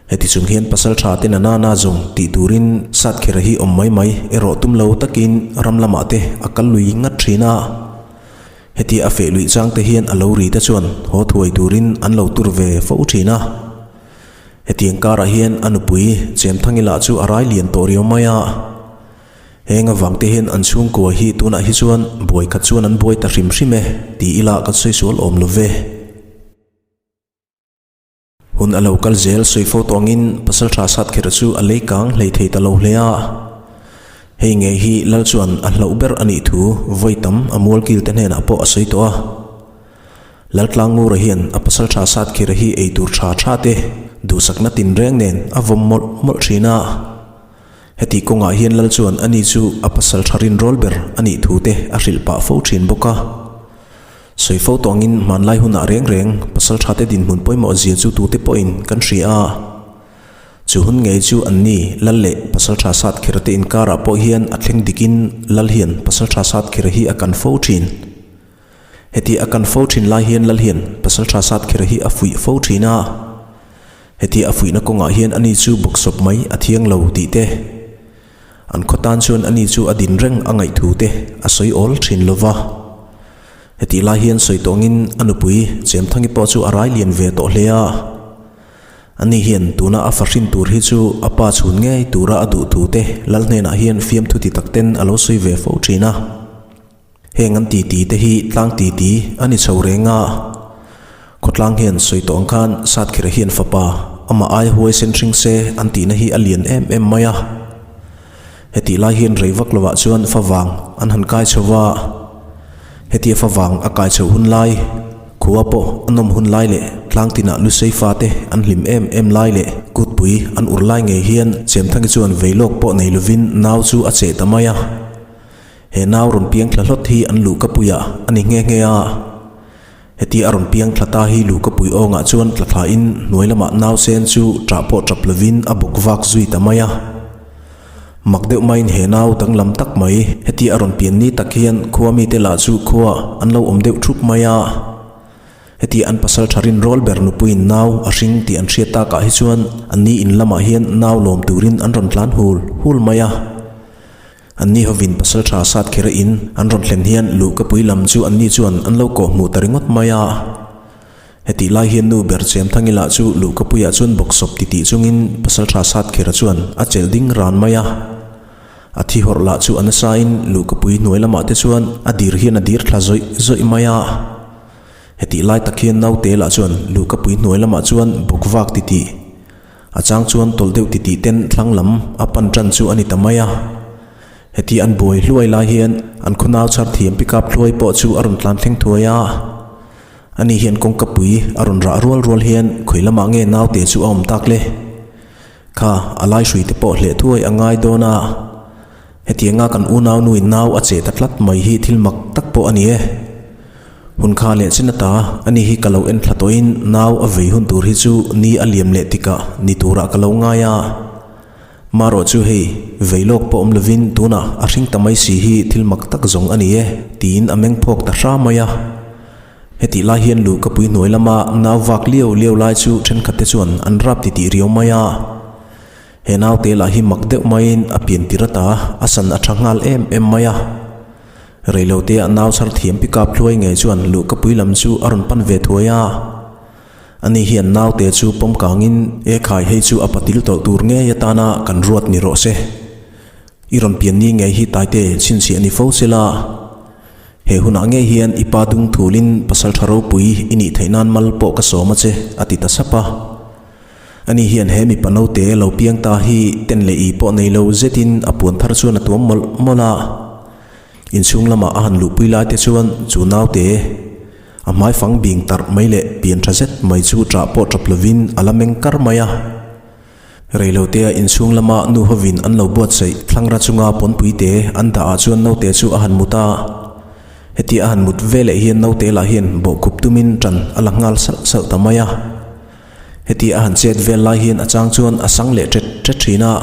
Heti chung hian pasal tha te nana na zawng tih turin Satkhera hi awm mai mai erawh tum lo takin ram lamah te a kal lui ngat thin a. Heti a feh luih chang te hian a lo ri te chuan haw thuai turin an lo tur ve fo thin a. Hetiang karah hian a nupui Chemthangi lah chu a rai lian tawh riau mai a. Heng avang te hian an chhungkua hi tunah hi chuan buai khat chuan an buai ta hrim hrim e ti ila kan sawi sual awm lo ve. Hun a lo kal zel sawi fo tawh angin Pasalṭha Satkherh chu a lei kang hlei thei ta lo hle a. Hei ngei hi Lal chuan a hlauh ber a nih thu vawi tam a mualkil te hnenah pawh a sawi tawh a. Laltlangngura hian a Pasalṭha Satkherh hi ei tur ṭha ṭha te duhsakna tinreng nen a vawm mawlh mawlh ṭhin a. Heti kawngah hian Lal chuan ani chu a Pasalṭha rinrawl ber a nih thu te a hrilh pah fo ṭhin bawk a. Sawi fo tawngin hmanlai hunah reng reng pasal thate dinhmun pawimawh zia chu tute pawhin kan hria a. Chu hun ngei chu anni Lal leh pasal tha sat kher te inkarah pawh hian a thleng dikin Lal hian pasal tha sat kher hi a kan fo thin. Heti a kan fo thin lai hian Lal hian pasal tha sat kher hi a fuih fo thin a. Heti a fuihna kawngah hian ani chu bawksawp mai a thiang lo tih te. An khaw tan chuan ani chu a din reng a ngaih thu te a sawi awl thin lo va. Hetih lai hian sawi tawngin a nupui Chemthangi pawh chu a rai lian ve tawh hle a. Ani hian tuna a fahrin tur hi chu a pa chhun ngei tura a duh thu te Lal hnenah hian fiamthu ti tak ten a lo sawi ve fo thin a. Heng an titi te hi tlang titi a ni chho reng a, khawtlang hian sawi tawh ang khan Satkhira hian fapa amah aia huaisen hring se an tihna hi a lian em em mai a. Hetih lai hian rei vak lovah chuan favang an han kai chho va, hetia favang a kai chho hun lai, khua pawh a nawm hun lai leh tlang tinah lusei fate an hlim em em lai leh kutpui an ur lai ngei hian Chemthangi chuan vei lawk pawh nei lovin nau chu a cheh ta mai a. He nau rawn piang thla hlawt hi an luh ka puiah a ni nghe nghe a. Heti a rawn piang thla ta hi luh ka pui awngah chuan tla thlain hnuai lamah nau sen chu ṭah pawh ṭap lovin a bawk vak zui ta mai a. Mak deuh maiin he nau danglam tak mai heti a rawn pian ni tak hian khua mite lah chu khua an lo awm deuh ṭhup mai a. Heti an pasal ṭha rinrawl ber nupuiin nau a hring tih an hriat takah hi chuan anni in lamah hian nau lawm turin an rawn tlan hul hul mai a. Anni hovin pasal tha sat kher a in an rawn thlen hian luhkapui lam chu anni chuan an lo kawh hmuh ta ringawt mai a. Hetih lai hian nu ber Chemthangi lah chu luhkapuiah chuan bawksawp titih chungin pasal tha sat kher chuan a chelh ding ran mai a. A thi hawrh lah chu a nasain luhkapui hnuai lamah te chuan a dir hian a dir thla zawih zawih mai a. Hetih lai tak hian naute lah chuan luhkapui hnuai lamah chuan bawk vak titih, a chang chuan tawlh deuh titih ten thlang lam a pan tan chu a ni ta mai a. Heti an buai hluai lai hian an khaw nau chhar thiam pickup hluai pawh chu a rawn tlan thleng thuai a. Ani hian kawngkapui a rawn rah rual rual hian khawi lamah nge naute chu a awm tak le? Kha, a lai hrui te pawh hleh thuai a ngai dawn a. Hetianga kan unau nuin nau a che ta tlat mai hi thil mak tak pawh a ni e. Hun kha leh chin ata ani hi ka lo en thla tawhin nau a vei hun tur hi chu ni a liam leh tikah ni turah ka lo ngai a. Marawh chu hei, vei lawk pawh awm lovin tunah a hring ta mai si hi thil mak tak zawng a ni e, tiin a meng phawk ta hra mai a. Hetih lai hian luh ka pui hnuai lama nau vak liau liau lai chu thenkhat te chuan an rap titih riau mai a. He naute lah hi mak deuh maiin a pian tir ata a san a tha nghal em em mai a. Reilote ah nau chhar thiam pickup hluai ngei chuan luh ka pui lam chu a rawn pan ve thuai a. Ani hian naute chu pawm kangin e khai hei chu a patil tawlh tur ngei atana kan ruat ni rawh se. I rawn pian ni ngei hi taite chhinchhiah ni fo sela. He hunah ngei hian i pa dung thulin pasal tha ropui i nih theih nan mal pawh ka sawm a che, a ti ta sap a. Ani hian he mipa naute lo piang ta hi ten leh i pawh nei lo zetin a puan thar chuan a tuam mawlh mawlh a. Inchhung lamah a han luhpui lai te chuan chu naute a hmaifang bing tarh mai leh pian tha zet mai chu ṭah pawh ṭap lovin a la meng kar mai a. Reilotea inchhung lama nu hovin an lo buatsaih thlangra chunga pawnpuite an dah ah chuan naute chu a han mut a. Hetia a han mut veleh hian naute lah hian bawhkhup tumin ṭan a la nghal salh salh ta mai a. Hetia a han chet vel lai hian a chang chuan a sang leh ṭet ṭet ṭhin a.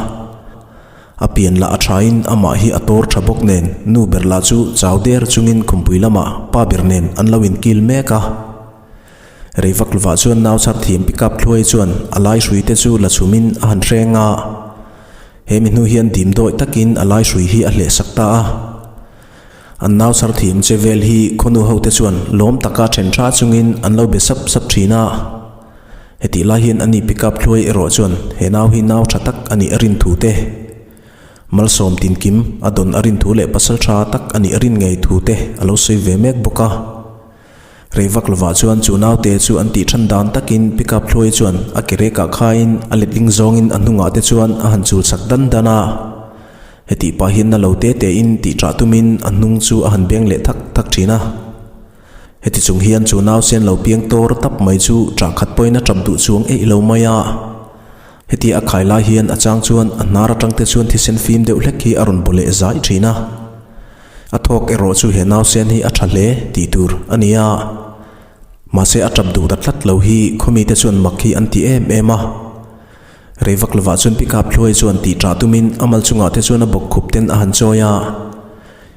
A pian lah a ṭhain amah hi a tawr ṭha bawk nen nu ber lah chu chau der chungin khumpui lamah pa ber nen an lo inkil mek a. Rei vak lovah chuan nau chhar thiam pickup thluai chuan a lai hrui te chu la chhumin a han hreng a. He mi hnu hian dim dawih takin a lai hrui hi a hleh sak ta a. An nau chhar thiam che vel hi khawnu ho te chuan lawm taka then tha chungin an lo be sap sap thin a. Hetih lai hian ani pickup thluai erawh chuan he nau hi nau tha tak a nih a rin thu te, Malsawm tinkim a dawn a rin thu leh pasal tha tak a nih a rin ngei thu te a lo sawi ve mek bawk a. Rei vak lovah chuan chu naute chu an tih than dan takin pickup hluai chuan a ke rekah khaiin a letling zawngin a hnungah te chuan a han chul chak dan dan a. Hetih pah hian na lo te tein tih ṭah tumin a hnung chu a han beng leh thak thak ṭhin a. Heti chung hian chu nausen lo piang tawr tap mai chu ṭah khat pawhin a ṭap duh chuang eih lo mai a. Hetia a khai lai hian a chang chuan a hnar aṭang te chuan thisen fim deuh hlek hi a rawn baw leh zai ṭhin a. A thawk erawh chu he nausen hi a tha hle tih tur a ni a, mahse a tap duh ta tlat lo hi khawmite chuan mak hi an ti em em a. Rei vak lovah chuan pickup hluai chuan tih tah tumin a mal chungah te chuan a bawk khup ten a han chawi a,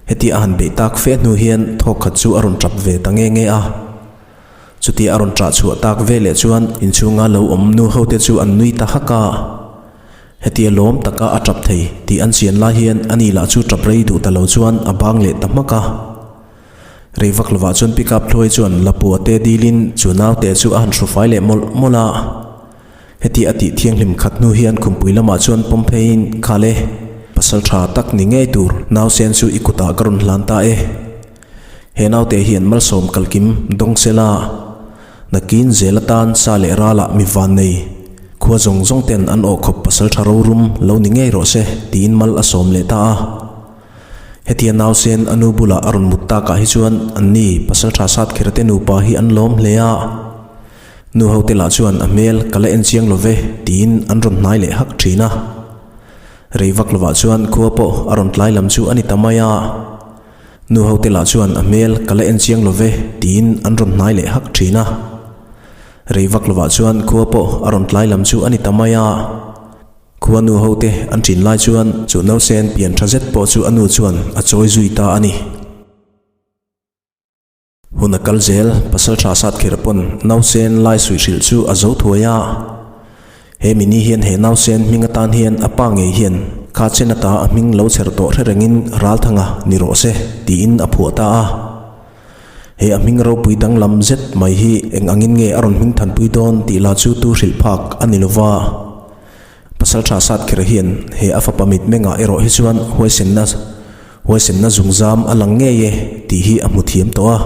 hetia a han beih tak fe hnu hian thawk khat chu a rawn tap ve ta nge nge a. Chutia a rawn ṭah chhuah tak veleh chuan inchhunga lo awm nu hote chu an nui ta hak a. Hetia lawm taka a ṭap thei tih an chian lai hian ani lah chu ṭap rei duh ta lo chuan a bang leh ta hmak a. Rei vak lovah chuan pickup hluai chuan Lapua te dilin chu naute chu a han hrufai leh mawlh mawlh a. Hetia a tih thianghlim khat hnu hian khumpui lamah chuan pawm pheiin, Khale, pasal ṭha tak ni ngei tur nausen chu i kutah ka rawn hlan ta e. He naute hian malsawm kalkim dawng sela, nakin zel atan sa leh ralah mi van nei, khua zawng zawng ten an awh khawp pasal tha rorum lo ni ngei rawh se tiin mal a sawm leh ta a. Hetia nausen a nu bulah a rawn mut takah hi chuan anni pasal tha sat kher te nupa hi an lawm hle a. Nu hote lah chuan a hmel ka la en chiang lo ve tiin an rawn hnai leh hak thin a. Rei vak lovah chuan khua pawh a rawn tlai lam chu a ni ta mai a. Nu hote lah chuan a hmel ka la en chiang lo ve tiin an rawn hnai leh hak thin a. Rei vak lovah chuan khua pawh a rawn tlai lam chu a ni ta mai a. Khua nu hote an ṭin lai chuan chu nausen pian ṭha zet pawh chu a nu chuan a chawi zui ta a ni. Hun a kal zel, pasal tha sat kher pawn nausen lai suih hrilh chu a zo thuai a. He mini hian he nausen hming atan hian a pa ngei hian kha chen ata a hming lo chher tawh hre rengin Ralthanga ni rawh se tiin a phuah ta a. He a hming ropui danglam zet mai hi eng angin nge a rawn hming thanpui dawn tih lah chu tu hrilh phak a ni lova. Pasalṭha Satkhira hian he a fapa mitmengah erawh hi chuan huaisenna huaisenna zungzam a lang ngei e tih hi a hmu thiam tawh a.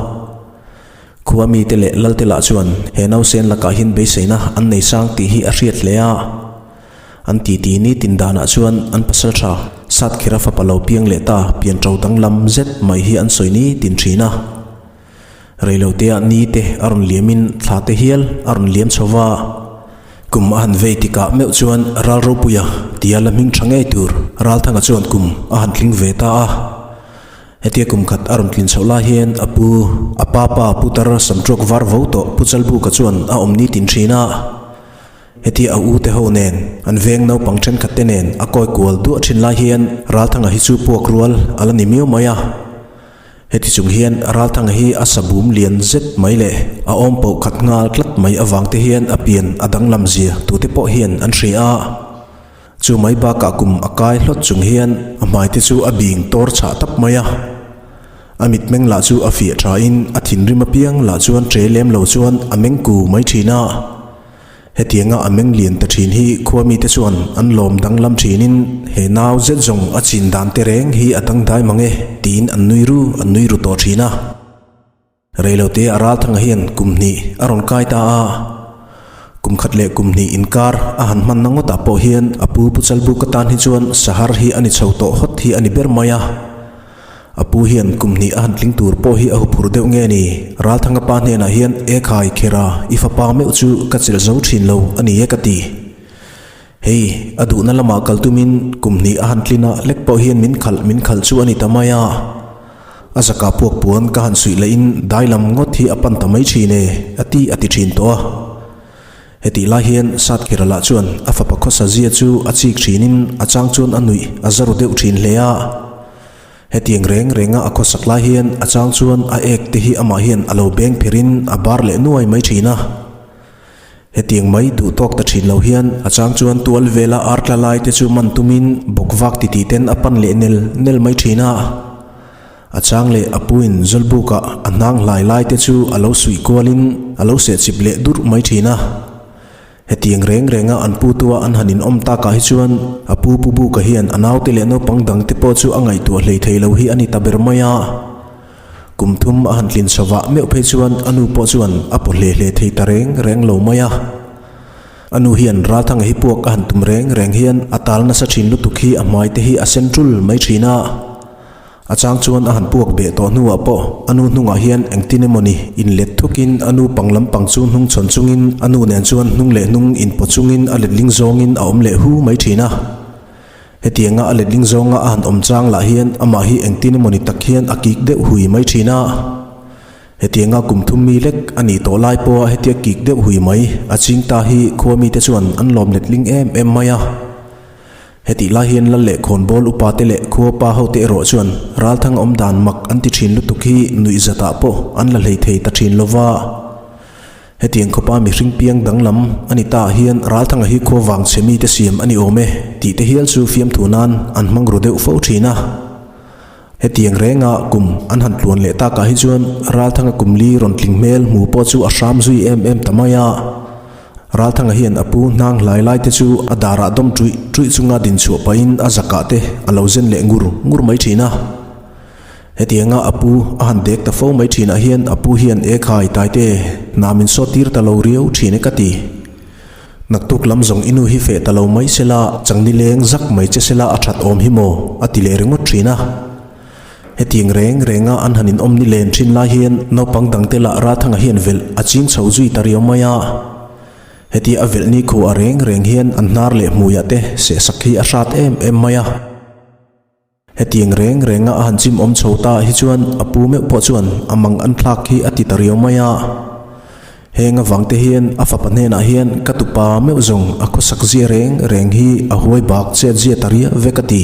Khua mite leh Lalte lah chuan he nausen lakah hian beiseina an nei sang tih hi a hriat hle a. An titi nitin danah chuan an pasalṭha Satkhira fapa lo piang leh ta pianṭo danglam zet mai hi an sawi nitin ṭhin a. Reiloteah ni te a rawn liamin thla te hial a rawn liam chho va. Kum a han vei tikah meuh chuan Ral Ropuia tia la hming tha ngei tur Ralthanga chuan kum a han tling ve ta a. Hetia kum khat a rawn tlin chhoh lai hian a pu, a pa pa Putar Samṭuak var vo tawh Pu Chalbuka chuan a awm nitin thin a. Hetia a u te ho nen, an veng naupang thenkhat te nen a kawi kual duah thin lai hian Ralthanga hi chu puak rual a la ni miau mai a. Heti chung hian Ralthanga hi a sabum lian zet mai leh a awm poh khat nghal tlat mai avang te hian a pian a danglam zia tute pawh hian an hria a. Chu mai bakah kum a kai hlawt chung hian a hmai te chu a bing tawr chhah tap mai a. A mitmeng lah chu a fiah tha in a thinrim apiang lah chuan ṭe lem lo chuan a meng ku mai thin a. Hetianga a meng lian ta thin hi khua mite chuan an lawm danglam thinin he nau zet zawng a chin dan te reng hi a dangdai mang e tiin an nui ru an nui ru tawh thin a. Reilote a Ralthanga hian kum hnih a rawn kai ta a, kum khat leh kum hnih inkar a han hmanna ngawtah pawh hian a pu Pu Chalbuka tan hi chuan sahar hi a ni chho tawh hawt hi a ni ber mai a. A pu hian kum hnih a han tling tur pawh hi a huphur deuh nge ni? Ralthanga pa hnenah hian E khai Khera, i fapa meuh chu ka chelh zo thin lo a ni e ka ti. Hei, a duhna lamah kal tumin kum hnih a han tlin a, lek pawh hian min khalh min khalh chu a ni ta mai a. A zaka puak puan ka han suih lahin dai lam ngawt hi a pan ta mai thin e, a ti a ti thin tawh a. Hetih lai hian Satkhira lah chuan a fapa khawsa zia chu a chik thinin a chang chuan a nuih a za ru deuh thin hle a. Hetiang reng renga a khawsak lai hian a chang chuan a ek te hi amah hian a lo beng pherin a bar leh nuai mai thin a. Hetiang mai duh tawk ta thin lo hian a chang chuan tual vela ar tla lai te chu man tumin bawk vak titih ten a pan leh nel nel mai thin a. A chang leh a puin Zawlbukah a hnang hlai lai te chu a lo suih kualin a lo sehchip leh durh mai thin a. Hetiang reng renga an putua an han inawm takah hi chuan a pu Pu Buka hian a naute leh naupang dangte pawh chu a ngaihtuah hlei thei lo hi a ni ta ber mai a. Kum thum a han tlin chhovah meuh phei chuan a nu pawh chuan a paw hle hle thei ta reng reng lo mai a. A nu hian Ralthanga hi puak a han tum reng reng hian a tal nasa thin lutuk hi a hmai te hi a sen tul mai thin a. A chang chuan a han puak beh tawh hnuah pawh a nu hnungah hian engtin emawni inlet thukin a nu pang lampang chu hnung chhawn chungin a nu nen chuan hnung leh hnung inpaw chungin a letling zawngin a awm leh hu mai thin a. Hetianga a letling zawnga a han awm chang lah hian amah hi engtin emawni tak hian a kik deuh hui mai thin a. Hetianga kum thum mi lek a nih tawh lai pawha hetia kik deuh hui mai a ching ta hi khua mite chuan an lawm letling em em mai a. Hetih lai hian Lal leh Khawnbawl upa te leh khua pa hote erawh chuan Ralthang awm dan mak an ti thin lutuk hi nuih zatah pawh an la hlei thei ta thin lo va. Hetiang khawpa mihring piang danglam a ni ta ah hian Ralthanga hi khua vang chhe mite siam a ni awm e tih te hial chu fiamthu nan an hmang ru deuh fo thin a. Hetiang renga kum an han tluan leh takah hi chuan Ralthanga kum li rawn tling hmel hmu pawh chu a hram zui em em ta mai a. Ralthanga hian a pu hnang hlai lai te chu a darah dawm ṭuih ṭuih chunga din chhuah pahin a zakah te a lo zen leh ngur ngur mai ṭhin a. Hetianga a pu a han dek ta fo mai ṭhinah hian a pu hian e khai taite hna min sawt tir ta lo riau ṭhin e ka ti. Naktuk lam zawng i nu hi feh ta lo mai sela changni leng zak mai che sela a ṭhat awm hi maw a ti leh ringawt ṭhin a. Hetiang reng renga an han inawm ni len thin lai hian naupang dangte lah Ralthanga hian velh a ching chho zui ta riau mai a. Hetia a velh ni khu a reng reng hian an hnar leh hmuiah te sehsak hi a hrat em em mai a. Hetiang reng renga a han chim awm chho ta hi chuan a pu meuh pawh chuan a mang an thlak hi a ti ta riau mai a. Heng avangte hian a fapa hnenah hian ka tupa meuh zawng a khawsak zia reng reng hi a huai bak chet zia ta riau vek a ti.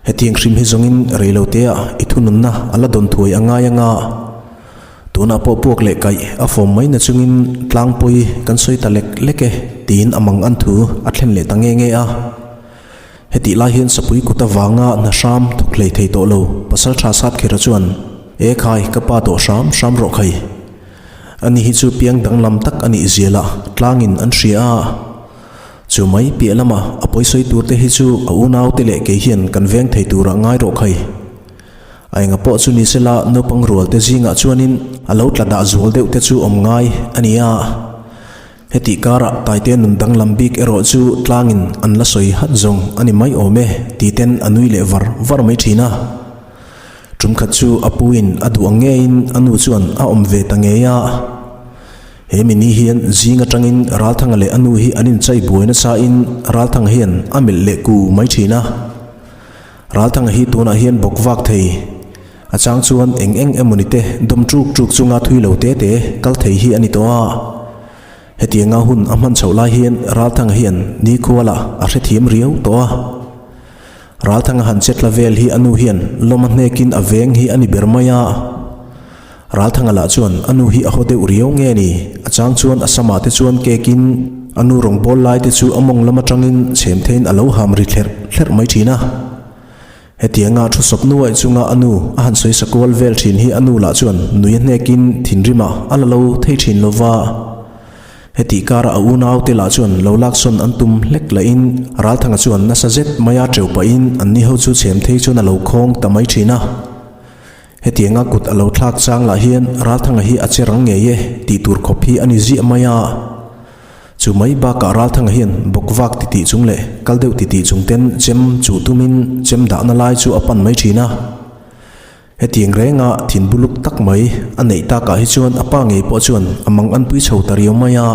Hetiang hrim hi zawngin reiloteah i thununna a la dawn thuai a ngai anga, tunah pawh puak leh kaih a fawm mai na chungin tlangpawi kan sawi ta lek lek e tiin a mang an thu a thlen leh ta nge nge a. Hetih lai hian sapui kut avanga hna hram thawk hlei thei tawh lo pasal tha sat khera chuan, E khai, ka pa tawh hram hram rawh khai. Ani hi chu piang danglam tak a nih zialah tlangin an hria a. Chu mai piah lama a pawisawi tur te hi chu a unau te leh kei hian kan veng thei turah ngai rawh khai. A enga pawh chu ni sela naupang rual te zingah chuanin a lo tla dah zual deuh te chu awm ngai a ni a. Hetih karah Taite nun danglam bik erawh chu tlangin an la sawi hat zawng a ni mai awm e ti ten a nui leh var var mai thin a. Tum khat chu a puin a duh ang ngeiin a nu chuan a awm ve ta ngei a. He mini hian zing atangin Ralthanga leh a nu hi an inchai buai nasa in Ralthanga hian a melh leh ku mai thin a. Ralthanga hi tunah hian bawk vak thei. A chang chuan eng eng emawni te dawm ṭuk ṭuk chunga thui lo te te kal thei hi a ni tawh a. Hetianga hun a hman chhoh lai hian Ralthanga hian nikhualah a hrethiam riau tawh a. Ralthanga han chetla vel hi a nu hian lawm a hnekin a veng hi a ni ber mai a. Ralthanga lah chuan a nu hi a haw deuh riau nge ni? A chang chuan a samah te chuan kekin a nu rawngbâwl lai te chu a mawng lam aṭangin chhem theiin a lo ham ri thlerh thlerh mai ṭhin a. Hetianga thu sawp nuaih chunga a nu a han sawi sa kual vel ṭhin hi a nu lah chuan nui a hnekin thinrimah a la lo thei ṭhin lo va. Hetih karah a unaute lah chuan lo laksawn an tum hlek lahin Ralthanga chuan nasa zet maia ṭeu pahin anni ho chu chhem thei chuan a lo khawng ta mai ṭhin a. Hetianga kut a lo thlak chang lah hian Ralthanga hi a che rang ngei e tih tur khawp hi a ni ziah mai a. Chu mai bakah Ralthanga hian bawk vak titih chung leh kal deuh titih chung ten chem chuh tumin chem dahna lai chu a pan mai thin a. Hetiang renga thin buluk tak mai a neih takah hi chuan a pa ngei pawh chuan a mang anpui chho ta riau mai a.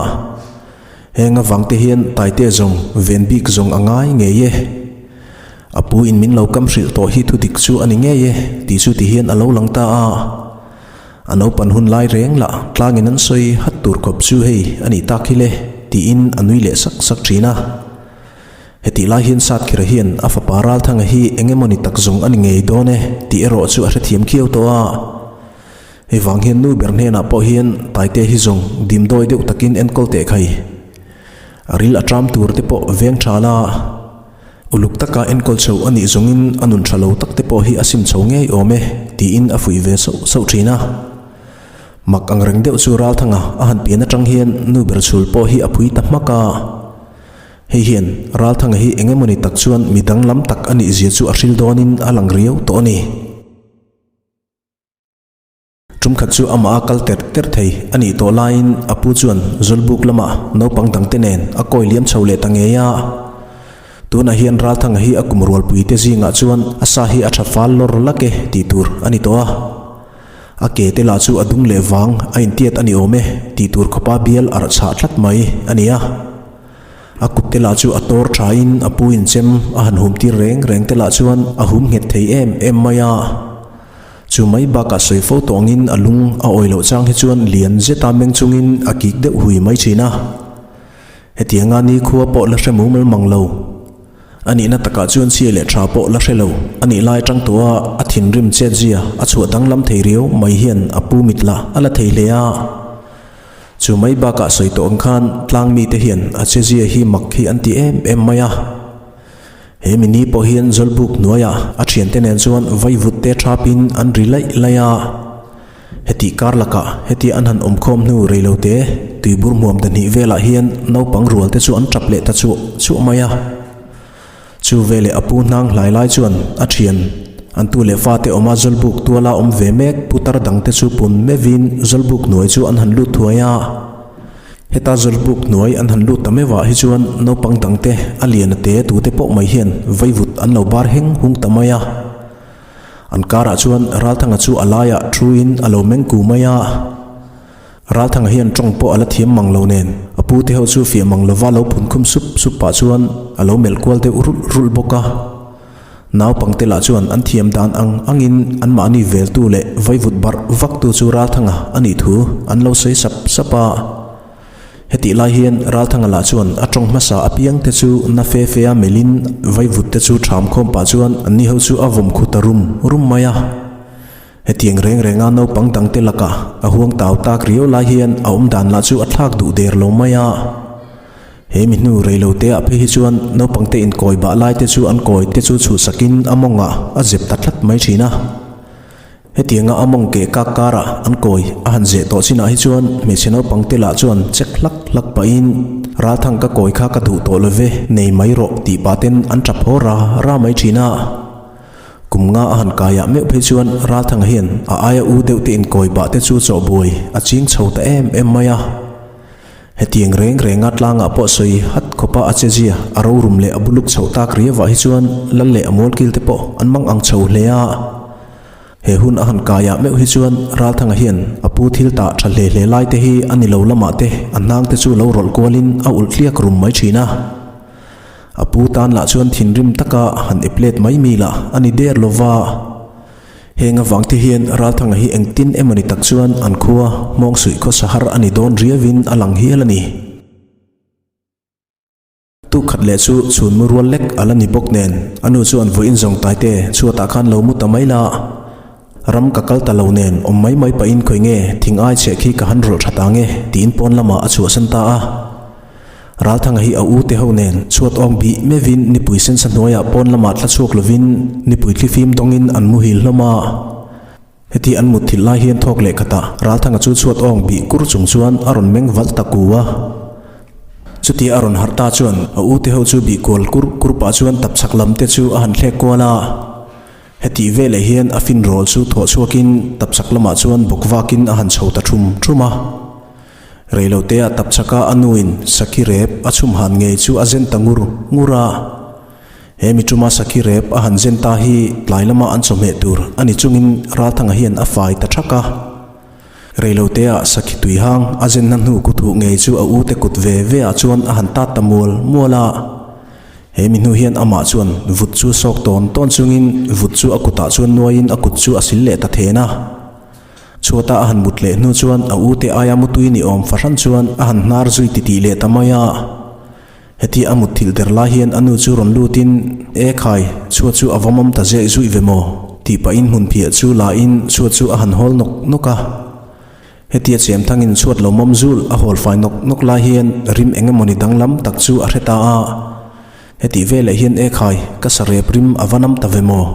Heng avang te hian Taite zawng ven bik zawng a ngai ngei e. A pu in min lo kam hrilh tawh hi thudik chu a ni ngei e tih chu ti hian a lo lang ta a. A naupan hun lai reng lah tlangin an sawi hat tur khawp chu hei a nih tak hi le tiin a nui leh sak sak thin a. Hetih lai hian Satkhira hian a fapa Ralthanga hi eng emawni tak zawng a ni ngei dawn e tih erawh chu a hrethiam khiau tawh a. Hei vang hian nu ber hnenah pawh hian Taite hi zawng dimdawi deuh takin enkawl teh khai. A ril a ṭam tur te pawh veng ṭha la. Uluk taka enkawl chho a nih zawngin a nun ṭha lo tak te pawh hi a sim chho ngei awm e tiin a fuih ve sauh sauh ṭhin a. Mak ang reng deuh chu Ralthanga a han pian aṭang hian nu ber chhul pawh hi a phui ta hmak a. Hei hian Ralthanga hi eng emawni tak chuan mi danglam tak a nih zia chu a hril dawnin a lang riau tawh a ni. Tumkhat chu amah a kal ter ter thei a nih tawh laiin a pu chuan Zawlbuk lamah naupang dangte nen a kawi liam chho leh ta ngei a. Tunah hian Ralthanga hi a kum rualpui te zingah chuan a sa hi a tha fal lawr lak e tih tur a ni tawh a. A ke te lah chu a dung leh vang a intiat a ni awm e tih tur khawpa bial arh chhah tlat mai a ni a. A kut te lah chu a tawr thain a pu inchem a han hum tir reng reng te lah chuan a hum nghet thei em em mai a. Chu mai bakah sawi fo tawngin a lung a awi loh chang hi chuan lian zeta meng chungin a kik deuh hui mai thin a. Hetianga nikhua pawh la hre mumal mang lo. A nihna takah chuan chhia leh tha pawh la hre lo. A nih lai atang tawha a thinrim chetzia a chhuah danglam thei riau mai hian a pu mit lah a la thei hle a. Chu mai bakah sawi tawh ang khan tlang mite hian a chezia hi mak hi an ti em em mai a. He mini pawh hian Zawlbuk hnuaiah a thiante nen chuan vaivut te thapin an ri laih laih a. Hetih kar lakah hetia an han awmkhawm hnu rei lo te tuibur hmuam dahnih velah hian naupang rual te chu an tap leh ta chuah chuah mai a. Chu veleh a pu hnang hlai lai chuan a thian an tu leh fate awma Zawlbuk tuala awm ve mek putar dangte chu pun meuhin Zawlbuk hnuai chu an han lut thuai a. Heta Zawlbuk hnuai an han lut ta meuh ah hi chuan naupang dangte a lian a te tute pawh mai hian vaivut an lo bar heng hung ta mai a. An karah chuan Ralthanga chu a laiah thuin a lo meng ku mai a. Ralthanga hian tawng pawh a la thiam mang lo nen a pu te ho chu fiah mang lova lo phun khum sup sup pah chuan a lo melh kual deuh rulh rulh bawk a. Naupangte lah chuan an thiam dan ang angin anmahni veltu leh vaivut barh vaktu chu Ralthanga a nih thu an lo sawi sap sap a. Hetih lai hian Ralthanga lah chuan a tawng hmasa apiangte chu na fe fe a melhin vaivut te chu ṭham khawm pah chuan anni ho chu a vawm khu ta rum rum mai a. Hetiang reng renga naupang dangte lakah a huang tau tak riau lai hian a awmdan lah chu a thlak duh der lo mai a. He mi hnu rei lo te ah phei hi chuan naupang te inkawi bah lai te chu an kawi te chu chhuhsakin a mawngah a zep ta tlat mai thin a. Hetianga a mawng keh kak karah an kawi a han zeh tawh chinah hi chuan hmeichhe naupang te lah chuan chek hlak hlak pahin. Ralthang ka kawi kha ka duh tawh lo ve, nei mai rawh tih pah ten an tap haw ra ra mai thin a. Kum nga a han kaiah meuh phei chuan Ralthanga hian a aia u deuh te inkawi bah te chu chawh buai a ching chho ta em em mai a. Hetiang reng renga tlangah pawh sawi hat khawpa a che zia a rorum leh a buluk chhoh tak riavah hi chuan lal leh a mualkil te pawh an mang ang chho hle a. He hun a han kaiah meuh hi chuan Ralthanga hian a pu thil tah tha hle hle lai te hi a ni lo lamah te a hnang te chu lo rawlh kualin a ulh tliak rum mai thin a. A pu tan lah chuan thinrim taka han ep let mai mi lah a ni der lova. Heng avang te hian Ralthanga hi engtin emawni tak chuan an khua Hmawngsuih khawsa har a ni dawn riauin a lang hial a ni. Tuk khat leh chu chhun mu rual lek a la ni bawk nen a nu chuan vawiin zawng taite chhuatah khan lo mu ta mai la. Ram ka kal ta lo nen awm mai mai pahin khawi nge thing ai chheh khi ka han rawlh tha ta nge tiin pawn lamah a chhuahsan ta a. Ralthanga hi a u te ho nen chhuat awng bih mevin nipui sensa hnuaiah pawn lamah tla chhuak lovin nipui thlifim dawngin an muhil hlawm a. Heti an mutthilh lai hian thawk leh khatah Ralthanga chu chhuat awng bih kur chung chuan a rawn meng valh ta ku a. Chutia a rawn harh ta chuan a u te ho chu bih kual kur kur pah chuan tapchhak lam te chu a han thlek kual a. Hetih veleh hian a fin rawl chu thawh chhuakin tapchhak lamah chuan bawk vakin a han chho ta thum thum a. Reilotea tapchhaka a nuin sakhi rep a chhum han ngei chu a zen ta ngur ngur a. He mi tuma sakhi rep a han zen ta hi tlai lama an chawhmeh tur a ni chungin Ralthanga hian a fai ta thak a. Reilotea sakhi tuihang a zenna hnu kuthuh ngei chu a ute kut ve ve ah chuan a han tat ta mual mual a. He mi hnu hian amah chuan vut chu sawk tawn tawn chungin vut chu a kutah chuan nuaiin a kut chu a sil leh ta then a. Chhuata a han mut leh hnu chuan a ute aia mutui ni awm fahran chuan a han hnar zui titih leh ta mai a. Heti a mut thilh der lai hian a nu chu rawn lutin, E khai, chhuat chu a va mawm ta zeh zuih ve maw? tih pahin hmun phiah chu la in chhuat chu a han hawl nawk nawk a. Hetia chemthangin chhuat lo mawm zul a hawl fai nawk nawk lai hian rim eng emawni danglam tak chu a hre ta a. Hetih veleh hian E khai, ka sarep rim a va nam ta ve maw?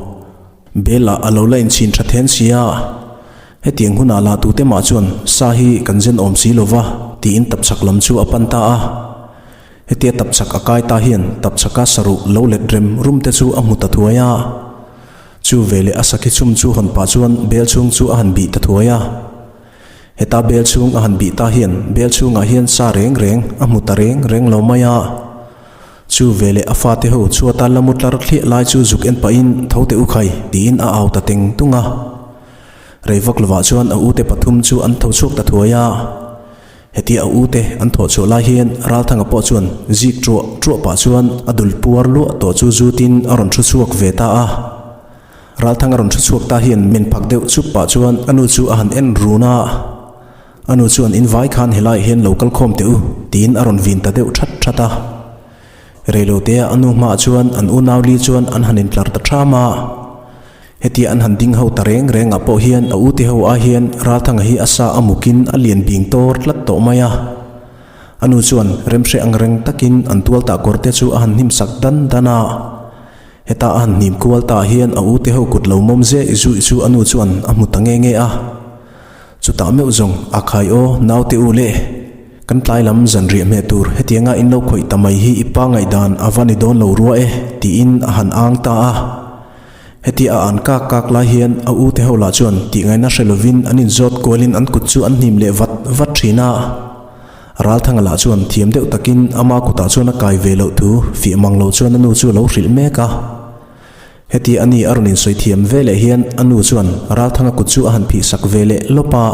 Bel ah a lo la inchhin tha then si a, hetiang hunah lah tute mah chuan sa hi kan zen awm si lo va tiin tapchhak lam chu a pan ta a. Hetia tapchhak a kai ta hian tapchhaka saruh lo let rem rum te chu a hmu ta thuai a. Chu veleh a sakhi chhum chu hawn pah chuan bel chhung chu a han bih ta thuai a. Heta bel chhung a han bih ta hian bel chhungah hian sa reng reng a hmu ta reng reng lo mai a. Chu veleh a fate ho chhuata la mu tlar thliah lai chu zuk en pahin tho teh u khai tiin a au ta teng tung a. Rei vak lovah chuan a ute pathum chu an tho chhuak ta thuai a. Hetia a ute an thawh chhuah lai hian Ralthanga pawh chuan zik truah truah pah chuan a dul puar luah tawh chu zutin a rawn thu chhuak ve ta a. Ralthanga rawn thu chhuak ta hian men phak deuh chup pah chuan a nu chu a han en run a. A nu chuan in vai khan helaiah hian lo kal khawm teh u tiin a rawn vin ta deuh that that a. Reilotea a nu hmaah chuan an unau li chuan an han intlar ta ṭham a. Hetia an han ding ho ta reng rengah pawh hian a ute ho ai hian Ralthanga hi a sa a mukin a lian bing tawr tlat tawh mai a. A nu chuan remhre ang reng takin an tual tah kawr te chu a han hnim sak dan dan a. Heta a han hnim kual ta hian a ute ho kut lo mawm zeh zuih chu a nu chuan a hmu ta nge nge a. Chutah meuh zawng a khai aw naute u le, kan tlai lam zanriah hmeh tur hetianga in lo khawih ta mai hi i pa ngaihdan a va ni dawn lo rua e tiin a han ang ta a. Heti a an kak kak lai hian a u te ho lah chuan tih ngaihna hre lovin an inzawt kualin an kut chu an hnim leh vat vat thin a. Ralthanga lah chuan thiam deuh takin ama kutah chuan a kai ve loh thu fiah mang lo chuan a nu chu a lo hrilh mek a. Heti a ni a rawn insawi thiam ve leh hian a nu chuan Ralthanga kut chu a han phih sak ve leh lawp a.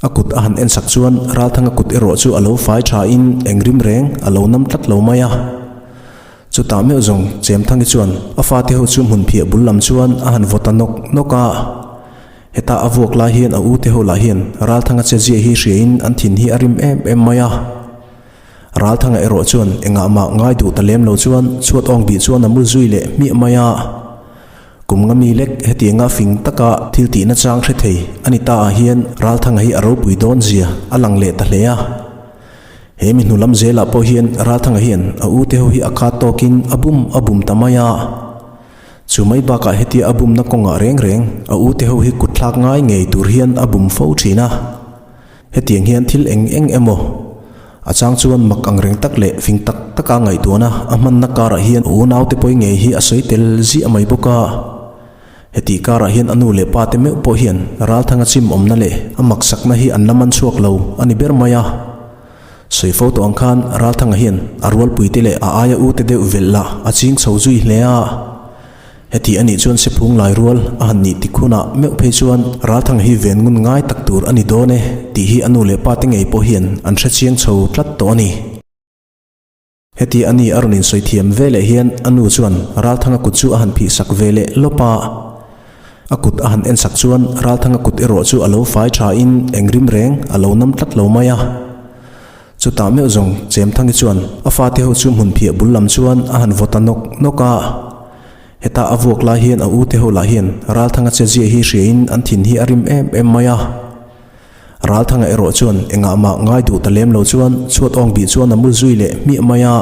A kut a han en sak chuan Ralthanga kut erawh chu a lo fai tha in eng rim reng a lo nam tlat lo mai a. Chutah meuh zawng Chemthangi chuan a fate ho chu hmun phiah bul lam chuan a han vaw ta nawk nawk a. Heta a vuak lai hian a u te ho lah hian Ralthanga che zia hi hria in an thin hi a rim em em mai a. Ralthanga erawh chuan engah mah ngai duh ta lem lo chuan chhuat awng bih chuan a mu zui leh hmiah mai a. Kum nga mi lek hetianga fing taka thil tihna chang hre thei a ni ta ah hian Ralthanga hi a ropui dawn zia a lang leh ta hle a. He mi hnu lam zelah pawh hian Ralthanga hian a u te ho hi a khat tawkin a bum a bum ta mai a. Chu mai bakah hetia a bumna kawngah reng reng a u te ho hi kut thlak ngai ngei tur hian a bum fo thin a. Hetiang hian thil eng eng emaw? A chang chuan mak ang reng tak leh fing tak taka ngaihtuahna a hmanna karah hian unaute pawi ngei hi a sawi tel ziah mai bawk a. Hetih karah hian a nu leh pa te meuh pawh hian Ralthanga chim awmna leh a maksakna hi an la man chhuak lo a ni ber mai a. Sawi fo tawh ang khan Ralthanga hian a rualpuite leh a aia ute deuh velh lah a ching chho zui hle a. Heti a nih chuan Sephung lai rual a han nih tik hunah meuh phei chuan Ralthanga hi ven ngun ngai tak tur a ni dawn e tih hi a nu leh pa te ngei pawh hian an hre chiang chho tlat tawh a ni. Heti a ni a rawn insawi thiam ve leh hian a nu chuan Ralthanga kut chu a han phih sak ve leh lawp a. A kut a han en sak chuan Ralthanga kut erawh chu a lo fai tha in eng rim reng a lo nam tlat lo mai a. Chutah meuh zawng Chemthangi chuan a fate ho chu hmun phiah bul lam chuan a han vaw ta nawk nawk a. Heta a vuak lai hian a u te ho lah hian Ralthanga che zia hi hria in an thin hi a rim em em mai a. Ralthanga erawh chuan engah mah ngai duh ta lem lo chuan chhuat awng bih chuan a mu zui leh hmiah mai a.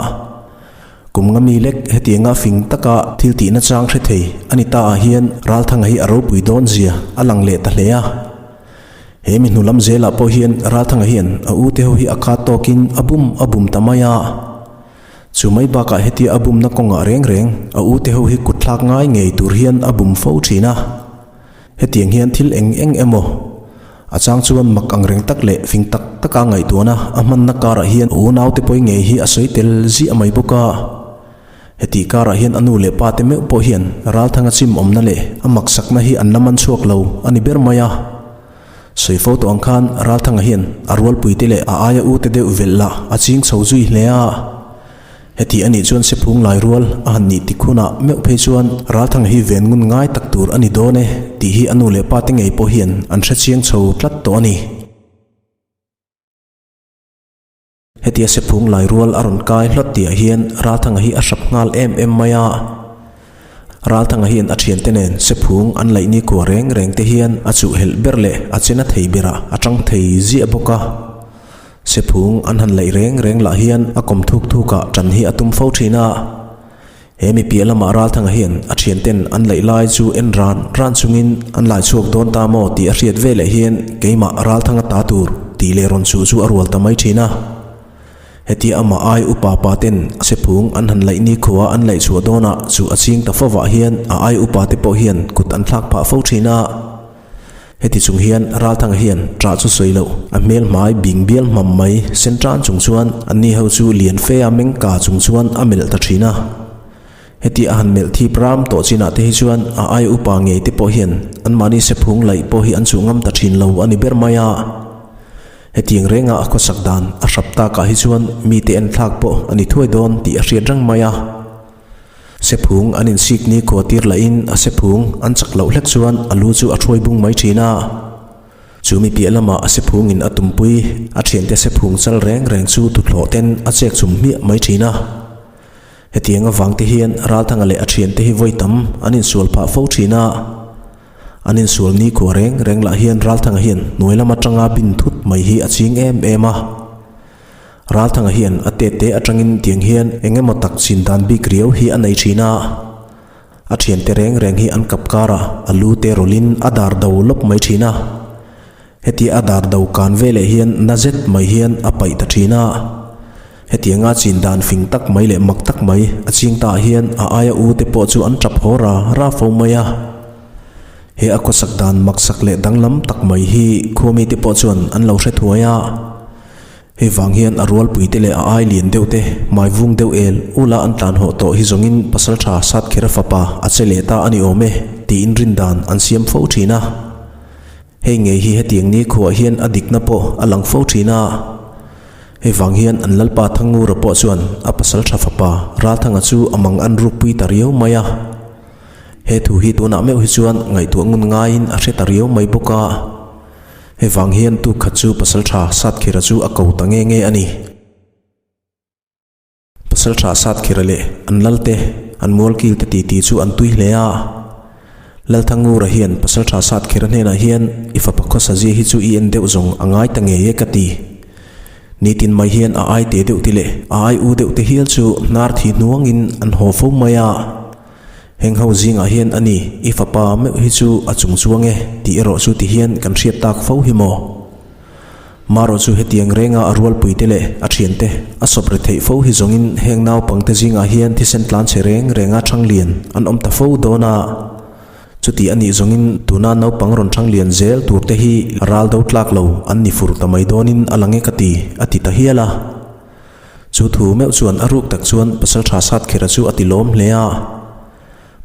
Kum nga mi lek hetianga fing taka thil tihna chang hre thei a ni ta ah hian Ralthanga hi a ropui dawn zia a lang leh ta hle a. He mi hnu lam zelah pawh hian Ralthanga hian a u te ho hi a khat tawkin a bum a bum ta mai a. Chu mai bakah hetia a bumna kawngah reng reng a u te ho hi kut thlak ngai ngei tur hian a bum fo thin a. Hetiang hian thil eng eng emaw a chang chuan mak ang reng tak leh fing tak taka ngaihtuahna a hmanna karah hian unaute pawi ngei hi a sawi tel ziah mai bawk a. Hetih karah hian a nu leh pa te meuh pawh hian Ralthanga chim awmna leh a maksakna hi an la man chhuak lo a ni ber mai a. Sawi fo tawh ang khan Ralthanga hian a rualpuite leh a aia ute deuh velh lah a ching chho zui hle a. Heti a nih chuan Sephung lai rual a han nih tik hunah meuh phei chuan Ralthanga hi ven ngun ngai tak tur a ni dawn e tih hi a nu leh pa te ngei pawh hian an hre chiang chho tlat tawh a ni. Hetia Sephung lai rual a rawn kai hlawt tihah hian Ralthanga hi a hrap nghal em em mai a. Ralthanga hian a thiante nen Sephung an laih nikhua reng reng te hian a chuh helh ber leh a chena thei berah a tang thei ziah bawk a. Sephung an han laih reng reng lah hian a kawm thuk thuk ah tan hi a tum fo thin a. He mi piah lamah Ralthanga hian a thianten an laih lai chu en ran ran chungin an lai chhuak dawn ta maw tih a hriat veleh hian keimah Ralthanga ta tur tih leh rawn chuh chu a rual ta mai thin a. Hetia amah ai upa pa ten Sephung an han laih nikhua an laih chhuah dawnah chu a ching ta fovah hian a ai upa te pawh hian kut an thlak phah fo thin a. Heti chung hian Ralthanga hian ṭah chu sawi loh, a hmel hmai bing bial hmam mai sen ṭan chung chuan anni ho chu lian fe a meng ka chung chuan a melh ta ṭhin a. Heti a han melh thip ram tawh chinah te hi chuan a ai upa ngei te pawh hian anmahni sephung laih pawh hi an chuh ngam ta ṭhin lo a ni ber mai a. Hetiang renga a khawsak dan a hrap takah hi chuan mite enthlak pawh a ni thuai dawn tih a hriat reng mai a. Sephung an insik ni khua tir lahin a sephung an chak loh hlek chuan a lu chu a hruai bung mai thin a. Chu mi piah lamah a sephungin a tumpui a thiante sephung chal reng reng chu tuthlawh ten a chek chum hmiah mai thin a. Hetiang avang te hian Ralthanga leh a thiante hi vawi tam an insual phah fo thin a. An insual ni khua reng reng lah hian Ralthanga hian hnuai lam atanga bin thut mai hi a ching em em a. Ralthanga hian a tete atangin tiang hian eng emaw tak chin dan bik riau hi a nei thin a. A thiante reng reng hi an kap karah a lu te rawlhin a dar do lawp mai thin a. Hetia a dar do kan veleh hian na zet mai hian a paih ta thin a. Hetianga chin dan fing tak mai leh mak tak mai a ching ta ah hian a aia u te pawh chu an tap haw ra ra fo mai a. He a khawsak dan maksak leh danglam tak mai hi khuami te pawh chuan an lo hre thuai a. Hei vang hian a rualpuite leh a ai lian deuh te hmai vung deuh el ula an tlan hawh tawh hi zawngin pasaltha Satkhira fapa a che leh ta a ni awm e tiin rin dan an siam fo thin a. Hei ngei hi hetiang ni khuah hian a dikna pawh a lang fo thin a. Hei vang hian an lalpa Thangngura pawh chuan a pasaltha fapa Ralthanga chu a mang an rukpui ta riau mai a. He thu hi tunah meuh hi chuan ngaihtuah ngun ngaiin a hre ta riau mai bawk a. Hei vang hian tuk khat chu Pasaltha Satkhira chu a ko ta nge nge a ni. Pasaltha Satkhira leh an lalte, an mualkil te titi chu an tui hle a. Lalthangura hian Pasaltha Satkhira hnenah hian i fapa khawsa zia hi chu i en deuh zawng a ngai ta ngei e ka ti. Nitin mai hian a ai te deuh te leh a ai u deuh te hial chu hnar thi hnuangin an haw fo mai a. Heng ho zingah hian a ni, i fapa meuh hi chu a chung chuang e, tih erawh chu ti hian kan hriat tak fo hi maw? Marawh chu hetiang renga a rualpuite leh a thiante a sawp ri theih fo hi zawngin heng naupangte zingah hian thisen tlan chhe reng renga thang lian an awm ta fo dawn a. Chuti a nih zawngin tuna naupang rawn thang lian zel turte hi ral do tlak lo an ni fur ta mai dawnin a lang e ka ti, a ti ta hial a. Chu thu meuh chuan a ruk tak chuan Pasaltha Satkhera chu a ti lawm hle a.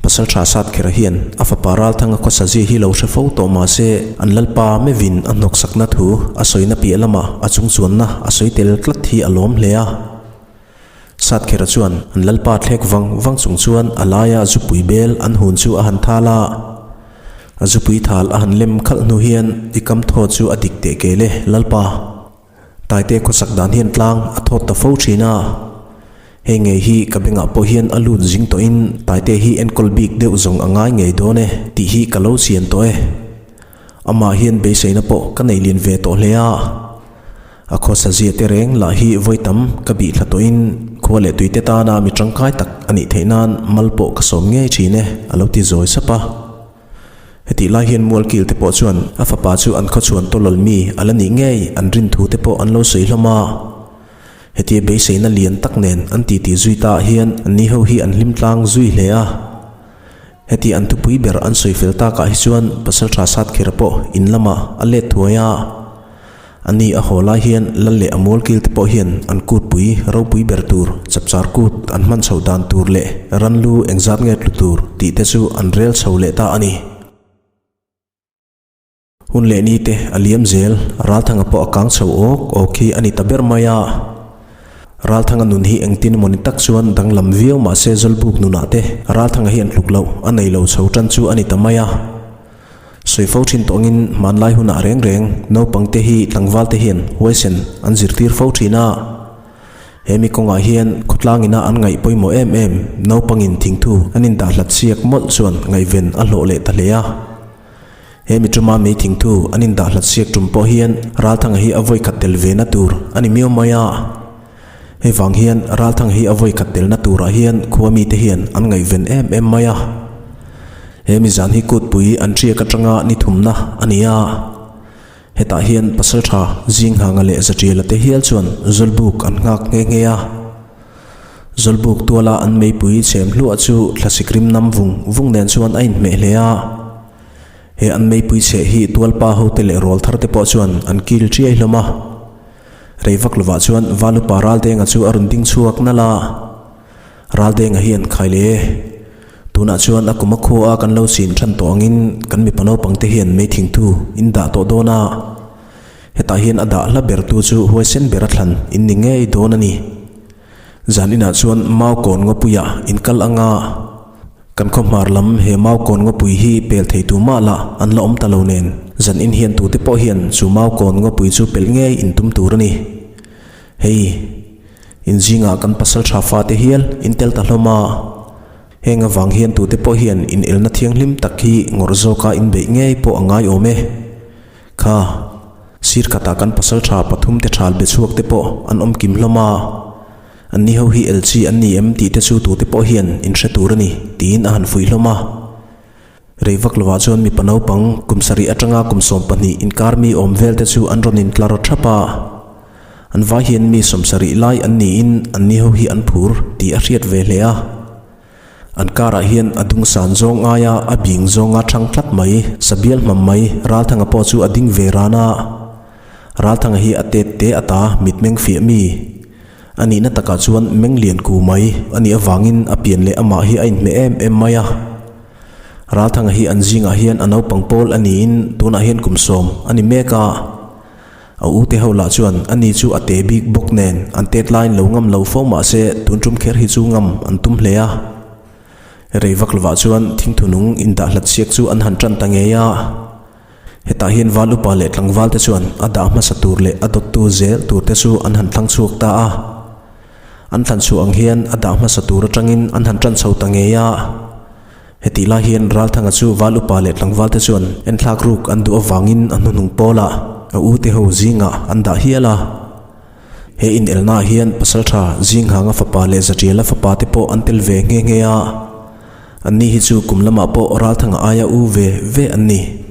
Pasaltha Satkhera hian a fapa Ralthanga khawsazia hi lo hre fo tawh mah se, an lalpa mevin a hnawksakna thu a sawina piah lamah a chungchuanna a sawi tel tlat hi a lawm hle a. Satkhera chuan an lalpa thlek vang vang chung chuan a laia zupui bel an hun chu a han thal a. A zupui thal a han lem khalh hnu hian i kam thaw chu a dik teh kel e, lalpa. Taite khawsak dan hian tlang a thawt ta fo thin a, hei ngei hi ka bengah pawh hian a lut zing tawhin Taite hi enkawl bik deuh zawng a ngai ngei dawn e tih hi ka lo chian tawh e. Amah hian beiseina pawh ka nei lian ve tawh hle a, a khawsa zia te reng lah hi vawi tam ka bih thla tawhin khua leh tuite tana mi tangkai tak a nih theih nan mal pawh ka sawm ngei thin e a lo ti zawi sap a. Hetih lai hian Mualkil te pawh chuan a fapa chu an khawchhuan tawlawl mi a la nih ngei an rin thu te pawh an lo sawi hlawm a. Hetia beiseina lian tak nen an titi zui ta ah hian an ni ho hi an hlim tlang zui hle a. Heti an thupui ber an sawi fel tak ah hi chuan Pasaltha Satkhira pawh in lamah a let thuai a. A ni a haw lai hian lal leh a mualkil te pawh hian an kutpui ropui ber tur, chapchar kut an hman chho dan tur leh ran lu engzat nge tlu tur tih te chu an rel chho leh ta a ni. Hun leh ni te a liam zel, Ralthanga pawh a kang chho awk awk hi a ni ta ber mai a. Ralthanga nun hi engtin emaw ni tak chuan danglam viau mah se Zawlbuk nunah te Ralthanga hian tluk loh a nei lo chho tan chu a ni ta mai a. Sawi fo thin tawngin hmanlai hunah reng reng naupangte hi tlangvalte hian huaisen an zirtir fo thin a. He mi kawngah hian khawtlang ina an ngaih pawimawh em em naupangin thingthu an indah hlat siak mawlh chuan ngaihven a hlawh leh ta hle a. He mi tuma mei thingthu an indah hlat siak tum pawh hian Ralthanga hi a vawikhat tel ve na tur a ni miau mai a. Hei vang hian Ralthang hi a vawi khat telna turah hian khua mite hian an ngaihven em em mai a. He mizan hi kutpui an ṭiak aṭanga ni thumna a ni a. Hetah hian Pasalṭha Zinghanga leh Zaṭiala te hial chuan Zawlbuk an nghak nghe nghe a. Zawlbuk tuala an meipui chhem hluah chu thlasik rim nam vung vung nen chuan a inhmeh hle a. He an meipui chheh hi tualpa hote leh rawlthar te pawh chuan an kil ṭiai hlawm a. Rei vak lovah chuan Valupa Raldenga chu a rawn ding chhuak nalh a, Raldenga hian khai le e. Tunah chuan a kum a khua a kan lo chin than tawh angin kan mipa naupang te hian mei thingthu in dah tawh dawn a, hetah hian a dah hla ber tu chu huaisen ber a thlan in ni ngei dawn a ni. Zan inah chuan Mau kawn ngawpuiah in kal ang a. Kan khaw hmar lam he mau kawn ngawpui hi pel thei tu mah lah an la awm ta lo nen, zan in hian tute pawh hian chu mau kawn ngawpui chu pelh ngei in tum tur a ni. Hei, in zingah kan pasal tha fate hial in tel ta hlawm a, heng avang hian tute pawh hian in elna thianghlim tak hi ngawrh zawka in beih ngei pawh a ngai awm e. Kha, sir khatah kan pasal tha pathumte thal be chhuak te pawh an awm kim hlawm a. An ni ho hi LG an ni em tih te chu tute pawh hian in hre tur a ni, tiin a han fuih hlawm a. Rei vak lovah chuan mipa naupang kum sarih atanga kum 12 inkar mi awm vel te chu an rawn intlar thap a. An vai hian mi 70 lai an niin an ni ho hi an phur tih a hriat ve hle a. An karah hian a dung san zawng aia a bing zawnga thang tlat mai, sabial hmam mai Ralthanga pawh chu a ding ve ran a. Ralthanga hi a tet te ata mitmeng fiah mi a nihna takah chuan meng lian ku mai a nih avangin a pian leh amah hi a inhmeh em em mai a. Ralthanga hi an zingah hian a naupang pawl a niin tunah hian kum 10 a ni mek a. A u te ho lah chuan a ni chu a te bik bawk nen an tet laiin lo ngam lo fo mah se tun tum kher hi chu ngam an tum hle a. Rei vak lovah chuan thingthu nung indah hlat siak chu an han tan ta ngei a. Hetah hian val upa leh tlangval te chuan a dah hmasa tur leh a dawttu zel tur te chu an han thlang chhuak ta a. An thlan chhuah ang hian a dah hmasa tur atangin an han tan chho ta ngei a. Hetih lai hian Ralthanga chu val upa leh tlangval te chuan enthlak ruk an duh avangin a hnuhnung pawlah a u te ho zingah an dah hial a. He inelnaah hian Pasaltha Zinghanga fapa leh Zatiala fapa te pawh an tel ve nghe nghe a. Anni hi chu kum lamah pawh Ralthanga aia u ve ve an ni.